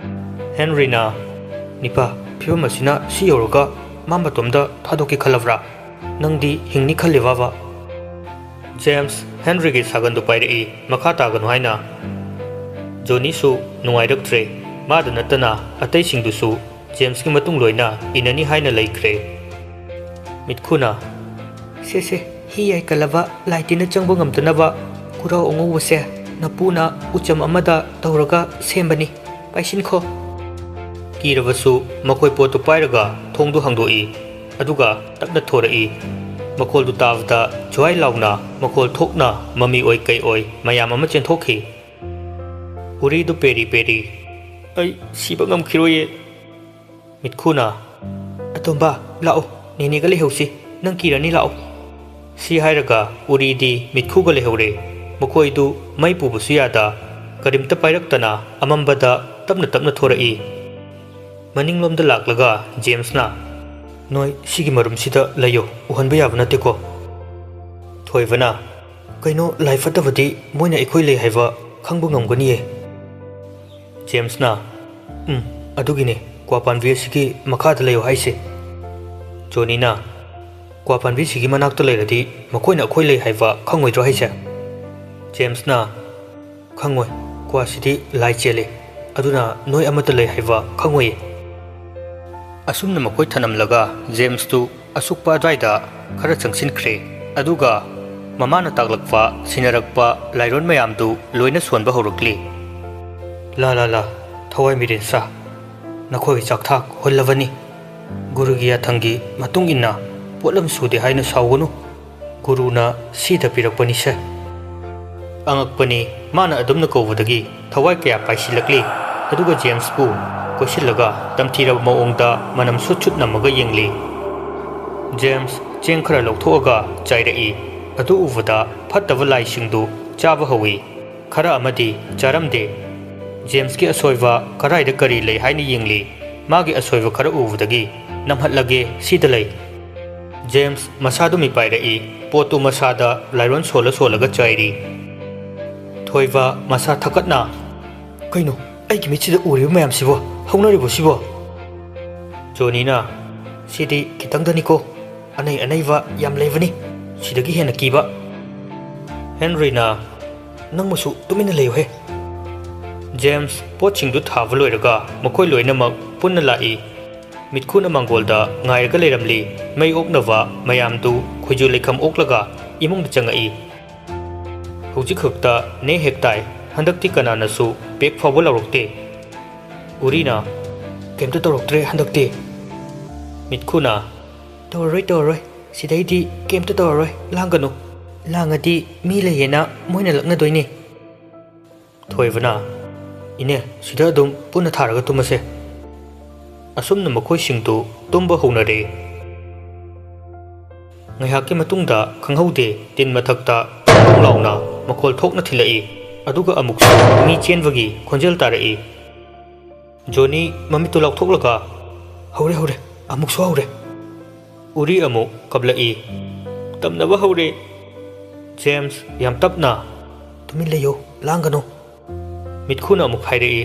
ꯍꯦꯟꯔꯤꯅ, "ꯅꯤꯄꯥ, ꯐꯤꯕꯝ ꯑꯁꯤꯅ ꯁꯤ ꯌꯧꯔꯒ ꯃꯥ ꯃꯇꯣꯝꯇ ꯊꯥꯗꯣꯛꯀꯦ ꯈꯜꯂꯕ꯭ꯔꯥ? ꯅꯪꯗꯤ ꯍꯤꯡꯅꯤ ꯈꯜꯂꯤꯕꯕ?" ꯖꯦꯝꯁ ꯍꯦꯟꯔꯤꯒꯤ ꯁꯥꯒꯟꯗꯨ ꯄꯥꯏꯔꯛꯏ, ꯃꯈꯥ ꯇꯥꯒꯅꯨ ꯍꯥꯏꯅ꯫ ꯖꯣꯅꯤꯁꯨ ꯅꯨꯡꯉꯥꯏꯔꯛꯇ꯭ꯔꯦ꯫ ꯃꯥꯗ ꯅꯠꯇꯅ ꯑꯇꯩꯁꯤꯡꯗꯨꯁꯨ ꯖꯦꯝꯁꯀꯤ ꯃꯇꯨꯡ ꯂꯣꯏꯅ ꯏꯟꯅꯅꯤ ꯍꯥꯏꯅ ꯂꯩꯈ꯭ꯔꯦ꯫ ꯃꯤꯠꯈꯨꯅ, "ꯁꯦ ꯁꯦ, ꯍꯤ ꯌꯥꯏꯀꯜꯂꯕ ꯂꯥꯏ ꯇꯤꯟꯅ ꯆꯪꯕ ꯉꯝꯗꯅꯕ ꯈꯨꯔꯥꯎ ꯑꯉꯧꯕꯁꯦ ꯅꯄꯨꯅ ꯎꯆꯝ ꯑꯃꯗ ꯇꯧꯔꯒ ꯁꯦꯝꯕꯅꯤ꯫ ꯄꯥꯏꯁꯤꯟꯈꯣ꯫" ꯀꯤꯔꯕꯁꯨ ꯃꯈꯣꯏ ꯄꯣꯠꯇꯨ ꯄꯥꯏꯔꯒ ꯊꯣꯡꯗꯨ ꯍꯥꯡꯗꯣꯛꯏ꯫ ꯑꯗꯨꯒ ꯇꯞꯅ ꯊꯣꯔꯛꯏ꯫ ꯃꯈꯣꯜꯗꯨ ꯇꯥꯕꯗ ꯖ꯭ꯋꯥꯏ ꯂꯥꯎꯅ ꯃꯈꯣꯜ ꯊꯣꯛꯅ ꯃꯃꯤ ꯑꯣꯏ ꯀꯩ ꯑꯣꯏ ꯃꯌꯥꯝ ꯑꯃ ꯆꯦꯟꯊꯣꯛꯈꯤ꯫ ꯎꯔꯤꯗꯨ ꯄꯦꯔꯤ ꯄꯦꯔꯤ, "ꯑꯩ ꯁꯤꯕ ꯉꯝꯈꯤꯔꯣꯏꯌꯦ꯫" ꯃꯤꯠꯈꯨꯅ, "ꯑꯇꯣꯝꯕ, ꯂꯥꯛꯑꯣ, ꯅꯦꯅꯦꯒ ꯂꯩꯍꯧꯁꯤ, ꯅꯪ ꯀꯤꯔꯅꯤ, ꯂꯥꯛꯑꯣ꯫" ꯁꯤ ꯍꯥꯏꯔꯒ ꯎꯔꯤꯗꯤ ꯃꯤꯠꯈꯨꯒ ꯂꯩꯍꯧꯔꯦ꯫ ꯃꯈꯣꯏꯗꯨ ꯃꯩ ꯄꯨꯕꯁꯨ ꯌꯥꯗ, ꯀꯔꯤꯝꯇ ꯄꯥꯏꯔꯛꯇꯅ ꯑꯃꯝꯕꯗ ꯇꯞꯅ ꯇꯞꯅ ꯊꯣꯔꯛꯏ꯫ ꯃꯅꯤꯡꯂꯣꯝꯗ ꯂꯥꯛꯂꯒ ꯖꯦꯝꯁꯅ, "ꯅꯣꯏ ꯁꯤꯒꯤ ꯃꯔꯨꯝꯁꯤꯗ ꯂꯩꯌꯣ, ꯎꯍꯟꯕ ꯌꯥꯕ ꯅꯠꯇꯦꯀꯣ꯫" ꯊꯣꯏꯕꯅ, "ꯀꯩꯅꯣ, ꯂꯥꯏ ꯐꯠꯇꯕꯗꯤ ꯃꯣꯏꯅ ꯑꯩꯈꯣꯏ ꯂꯩ ꯍꯥꯏꯕ ꯈꯪꯕ ꯉꯝꯒꯅꯤꯌꯦ꯫" ꯖꯦꯝꯁꯅ, "ꯎꯝ, ꯑꯗꯨꯒꯤꯅꯦ ꯀ꯭ꯋꯥ ꯄꯥꯝꯕꯤ ꯑꯁꯤꯒꯤ ꯃꯈꯥꯗ ꯂꯩꯌꯣ ꯍꯥꯏꯁꯦ꯫" ꯖꯣꯅꯤꯅ, "ꯀ꯭ꯋꯥ ꯄꯥꯝꯕꯤꯁꯤꯒꯤ ꯃꯅꯥꯛꯇ ꯂꯩꯔꯗꯤ ꯃꯈꯣꯏꯅ ꯑꯩꯈꯣꯏ ꯂꯩ ꯍꯥꯏꯕ ꯈꯪꯉꯣꯏꯗ꯭ꯔꯣ ꯍꯥꯏꯁꯦ?" ꯖꯦꯝꯁꯅ, "ꯈꯪꯉꯣꯏ, ꯀ꯭ꯋꯥꯁꯤꯗꯤ ꯂꯥꯏ ꯆꯦꯜꯂꯤ, ꯑꯗꯨꯅ ꯅꯣꯏ ꯑꯃꯠꯇ ꯂꯩ ꯍꯥꯏꯕ ꯈꯪꯉꯣꯏꯌꯦ꯫" ꯑꯁꯨꯝꯅ ꯃꯈꯣꯏ ꯊꯅꯝꯂꯒ ꯖꯦꯝꯁꯇꯨ ꯑꯁꯨꯛꯄ ꯑꯗ꯭ꯋꯥꯏꯗ ꯈꯔ ꯆꯪꯁꯤꯟꯈ꯭ꯔꯦ꯫ ꯑꯗꯨꯒ ꯃꯃꯥꯅ ꯇꯥꯛꯂꯛꯄ, ꯁꯤꯟꯅꯔꯛꯄ ꯂꯥꯏꯔꯣꯟ ꯃꯌꯥꯝꯗꯨ ꯂꯣꯏꯅ ꯁꯣꯟꯕ ꯍꯧꯔꯛꯂꯤ꯫ "ꯂꯥ ꯂꯥ ꯂꯥ, ꯊꯋꯥꯏ ꯃꯤꯔꯦꯟ ꯁꯥ, ꯅꯈꯣꯏꯒꯤ ꯆꯥꯛꯊꯥꯛ ꯍꯨꯜꯂꯕꯅꯤ꯫ ꯒꯨꯔꯨꯒꯤ ꯌꯥꯊꯪꯒꯤ ꯃꯇꯨꯡ ꯏꯟꯅ ꯄꯣꯠꯂꯝ ꯁꯨꯗꯦ ꯍꯥꯏꯅ ꯁꯥꯎꯒꯅꯨ꯫ ꯒꯨꯔꯨꯅ ꯁꯤꯗ ꯄꯤꯔꯛꯄꯅꯤꯁꯦ꯫ ꯑꯉꯛꯄꯅꯤ, ꯃꯥꯅ ꯑꯗꯨꯝꯅ ꯀꯧꯕꯗꯒꯤ ꯊꯋꯥꯏ ꯀꯌꯥ ꯀꯥꯏꯁꯤꯜꯂꯛꯂꯤ꯫ ꯑꯗꯨꯒ ꯖꯦꯝꯁꯄꯨ ꯀꯣꯏꯁꯤꯜꯂꯒ ꯇꯝꯊꯤꯔꯕ ꯃꯑꯣꯡꯗ ꯃꯅꯝ ꯁꯨꯠ ꯁꯨꯠ ꯅꯝꯃꯒ ꯌꯦꯡꯂꯤ꯫ ꯖꯦꯝꯁ ꯆꯦꯡ ꯈꯔ ꯂꯧꯊꯣꯛꯑꯒ ꯆꯥꯏꯔꯛꯏ꯫ ꯑꯗꯨ ꯎꯕꯗ ꯐꯠꯇꯕ ꯂꯥꯏꯁꯤꯡꯗꯨ ꯆꯥꯕ ꯍꯧꯏ꯫ ꯈꯔ ꯑꯃꯗꯤ ꯆꯥꯔꯝꯗꯦ꯫ ꯖꯦꯝꯁꯀꯤ ꯑꯁꯣꯏꯕ ꯀꯗꯥꯏꯗ ꯀꯔꯤ ꯂꯩ ꯍꯥꯏꯅ ꯌꯦꯡꯂꯤ꯫ ꯃꯥꯒꯤ ꯑꯁꯣꯏꯕ ꯈꯔ ꯎꯕꯗꯒꯤ, "ꯅꯝꯍꯠꯂꯒꯦ, ꯁꯤꯗ ꯂꯩ꯫" ꯖꯦꯝꯁ ꯃꯁꯥꯗꯨ ꯃꯤꯄꯥꯏꯔꯛꯏ꯫ ꯄꯣꯠꯇꯨ ꯃꯁꯥꯗ ꯂꯥꯏꯔꯣꯟ ꯁꯣꯜꯂ ꯁꯣꯜꯂꯒ ꯆꯥꯏꯔꯤ꯫ ꯊꯣꯏꯕ ꯃꯁꯥ ꯊꯛꯀꯠꯅ, "ꯀꯩꯅꯣ, ꯑꯩꯒꯤ ꯃꯤꯠꯁꯤꯗ ꯎꯔꯤꯕ ꯃꯌꯥꯝꯁꯤꯕꯣ? ꯍꯧꯅꯔꯤꯕꯣ ꯁꯤꯕꯣ?" ꯖꯣꯅꯤꯅ, "ꯁꯤꯗꯤ ꯈꯤꯇꯪꯗꯅꯤꯀꯣ, ꯑꯅꯩ ꯑꯅꯩꯕ ꯌꯥꯝ ꯂꯩꯕꯅꯤ ꯁꯤꯗꯒꯤ ꯍꯦꯟꯅ ꯀꯤꯕ꯫" ꯍꯦꯟꯔꯤꯅ, "ꯅꯪ ꯃꯁꯨ ꯇꯨꯃꯤꯟꯅ ꯂꯩꯌꯨꯍꯦ꯫" ꯖꯦꯝꯁ ꯄꯣꯠꯁꯤꯡꯗꯨ ꯊꯥꯕ ꯂꯣꯏꯔꯒ ꯃꯈꯣꯏ ꯂꯣꯏꯅꯃꯛ ꯄꯨꯟꯅ ꯂꯥꯛꯏ꯫ ꯃꯤꯠꯈꯨꯅ ꯃꯥꯡꯒꯣꯜꯗ ꯉꯥꯏꯔꯒ ꯂꯩꯔꯝꯂꯤ꯫ ꯃꯩ ꯑꯣꯛꯅꯕ ꯃꯌꯥꯝꯗꯨ ꯈꯣꯏꯖꯨ ꯂꯩꯈꯝ ꯑꯣꯛꯂꯒ ꯏꯃꯨꯡꯗ ꯆꯪꯉꯛꯏ꯫ "ꯍꯧꯖꯤꯛ ꯈꯛꯇ ꯅꯦ ꯍꯦꯛ ꯇꯥꯏ, ꯍꯟꯗꯛꯇꯤ ꯀꯅꯥꯅꯁꯨ ꯄꯦꯛ ꯐꯥꯎꯕ ꯂꯥꯎꯔꯛꯇꯦ꯫" ꯎꯔꯤꯅ, "ꯀꯩꯝꯇ ꯇꯧꯔꯛꯇ꯭ꯔꯦ ꯍꯟꯗꯛꯇꯤ꯫" ꯃꯤꯠꯈꯨꯅ, "ꯇꯧꯔꯔꯣꯏ, ꯇꯧꯔꯔꯣꯏ, ꯁꯤꯗꯩꯗꯤ ꯀꯩꯝꯇ ꯇꯧꯔꯔꯣꯏ, ꯂꯥꯡꯒꯅꯨ꯫ ꯂꯥꯡꯉꯗꯤ ꯃꯤ ꯂꯩꯌꯦꯅ ꯃꯣꯏꯅ ꯂꯛꯅꯗꯣꯏꯅꯤ꯫" ꯊꯣꯏꯕꯅ, "ꯏꯅꯦ, ꯁꯤꯗ ꯑꯗꯨꯝ ꯄꯨꯟꯅ ꯊꯥꯔꯒ ꯇꯨꯝꯃꯁꯦ꯫" ꯑꯁꯨꯝꯅ ꯃꯈꯣꯏꯁꯤꯡꯗꯨ ꯇꯨꯝꯕ ꯍꯧꯅꯔꯦ꯫ ꯉꯥꯏꯍꯥꯛꯀꯤ ꯃꯇꯨꯡꯗ ꯈꯪꯍꯧꯗꯦ, ꯇꯤꯟ ꯃꯊꯛꯇ ꯊꯣꯡ ꯂꯥꯎꯅ ꯃꯈꯣꯜ ꯊꯣꯛꯅ ꯊꯤꯜꯂꯛꯏ꯫ ꯑꯗꯨꯒ ꯑꯃꯨꯛꯁꯨ ꯃꯤ ꯆꯦꯟꯕꯒꯤ ꯈꯣꯟꯖꯦꯜ ꯇꯥꯔꯛꯏ꯫ ꯖꯣꯅꯤ ꯃꯃꯤꯠꯇꯨ ꯂꯥꯎꯊꯣꯛꯂꯒ, "ꯍꯧꯔꯦ, ꯍꯧꯔꯦ, ꯑꯃꯨꯛꯁꯨ ꯍꯧꯔꯦ꯫" ꯎꯔꯤ ꯑꯃꯨꯛ ꯀꯞꯂꯛꯏ꯫ "ꯇꯝꯅꯕ ꯍꯧꯔꯦ꯫" ꯖꯦꯝꯁ ꯌꯥꯝ ꯇꯞꯅ, "ꯇꯨꯃꯤꯟ ꯂꯩꯌꯨ, ꯂꯥꯡꯒꯅꯨ꯫" ꯃꯤꯠꯈꯨꯅ ꯑꯃꯨꯛ ꯍꯥꯏꯔꯛꯏ,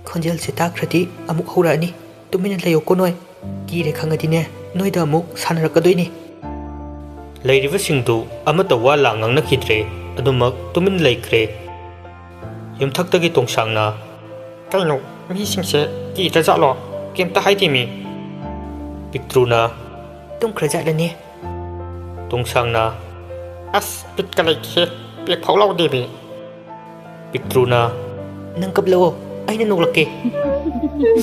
"ꯈꯣꯟꯖꯦꯜꯁꯦ ꯇꯥꯈ꯭ꯔꯗꯤ ꯑꯃꯨꯛ ꯍꯧꯔꯛꯑꯅꯤ꯫ ꯇꯨꯃꯤꯟꯅ ꯂꯩꯌꯨꯀꯣ ꯅꯣꯏ꯫ ꯀꯤꯔꯦ ꯈꯪꯉꯗꯤꯅꯦ, ꯅꯣꯏꯗ ꯑꯃꯨꯛ ꯁꯥꯟꯅꯔꯛꯀꯗꯣꯏꯅꯤ꯫" ꯂꯩꯔꯤꯕꯁꯤꯡꯗꯨ ꯑꯃꯠꯇ ꯋꯥ ꯂꯥꯡ ꯉꯥꯡꯅꯈꯤꯗ꯭ꯔꯦ꯫ ꯑꯗꯨꯃꯛ ꯇꯨꯃꯤꯟ ꯂꯩꯈ꯭ꯔꯦ꯫ ꯌꯨꯝꯊꯛꯇꯒꯤ ꯇꯣꯡꯁꯥꯡꯅ, "ꯀꯩꯅꯣ, ꯃꯤꯁꯤꯡꯁꯦ ꯀꯤꯗ꯭ꯔꯖꯥꯠꯂꯣ? ꯀꯩꯝꯇ ꯍꯥꯏꯗꯦꯃꯤ꯫" ꯄꯤꯛꯇ꯭ꯔꯨꯅ, "ꯇꯨꯝꯈ꯭ꯔꯖꯥꯠꯂꯅꯦ?" ꯇꯣꯡꯁꯥꯡꯅ, "ꯑꯁ, ꯕꯤꯠꯀ ꯂꯩꯇꯦꯍꯦ, ꯄꯦꯛ ꯐꯥꯎ ꯂꯥꯎꯗꯦꯃꯤ꯫" ꯄꯤꯛꯇ꯭ꯔꯨꯅ, "ꯅꯪ ꯀꯞꯂꯛꯑꯣ, ꯑꯩꯅ ꯅꯣꯛꯂꯛꯀꯦ꯫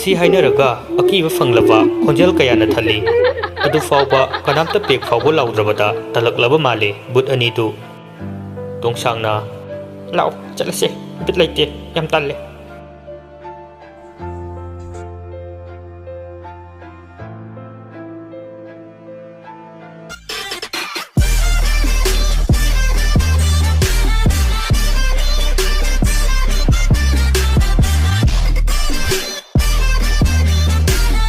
ꯁꯤ ꯍꯥꯏꯅꯔꯒ ꯑꯀꯤꯕ ꯐꯪꯂꯕ ꯈꯣꯟꯖꯦꯜ ꯀꯌꯥꯅ ꯊꯜꯂꯤ꯫ ꯑꯗꯨ ꯐꯥꯎꯕ ꯀꯅꯥꯝꯇ ꯄꯦꯛ ꯐꯥꯎꯕ ꯂꯥꯎꯗ꯭ꯔꯕꯗ ꯇꯜꯂꯛꯂꯕ ꯃꯥꯜꯂꯦ ꯕꯨꯠ ꯑꯅꯤꯗꯨ꯫ ꯇꯣꯡꯁꯥꯡꯅ, "ꯂꯥꯛꯑꯣ, ꯆꯠꯂꯁꯦ꯫ ꯕꯤꯠ ꯂꯩꯇꯦ, ꯌꯥꯝ ꯇꯜꯂꯦ꯫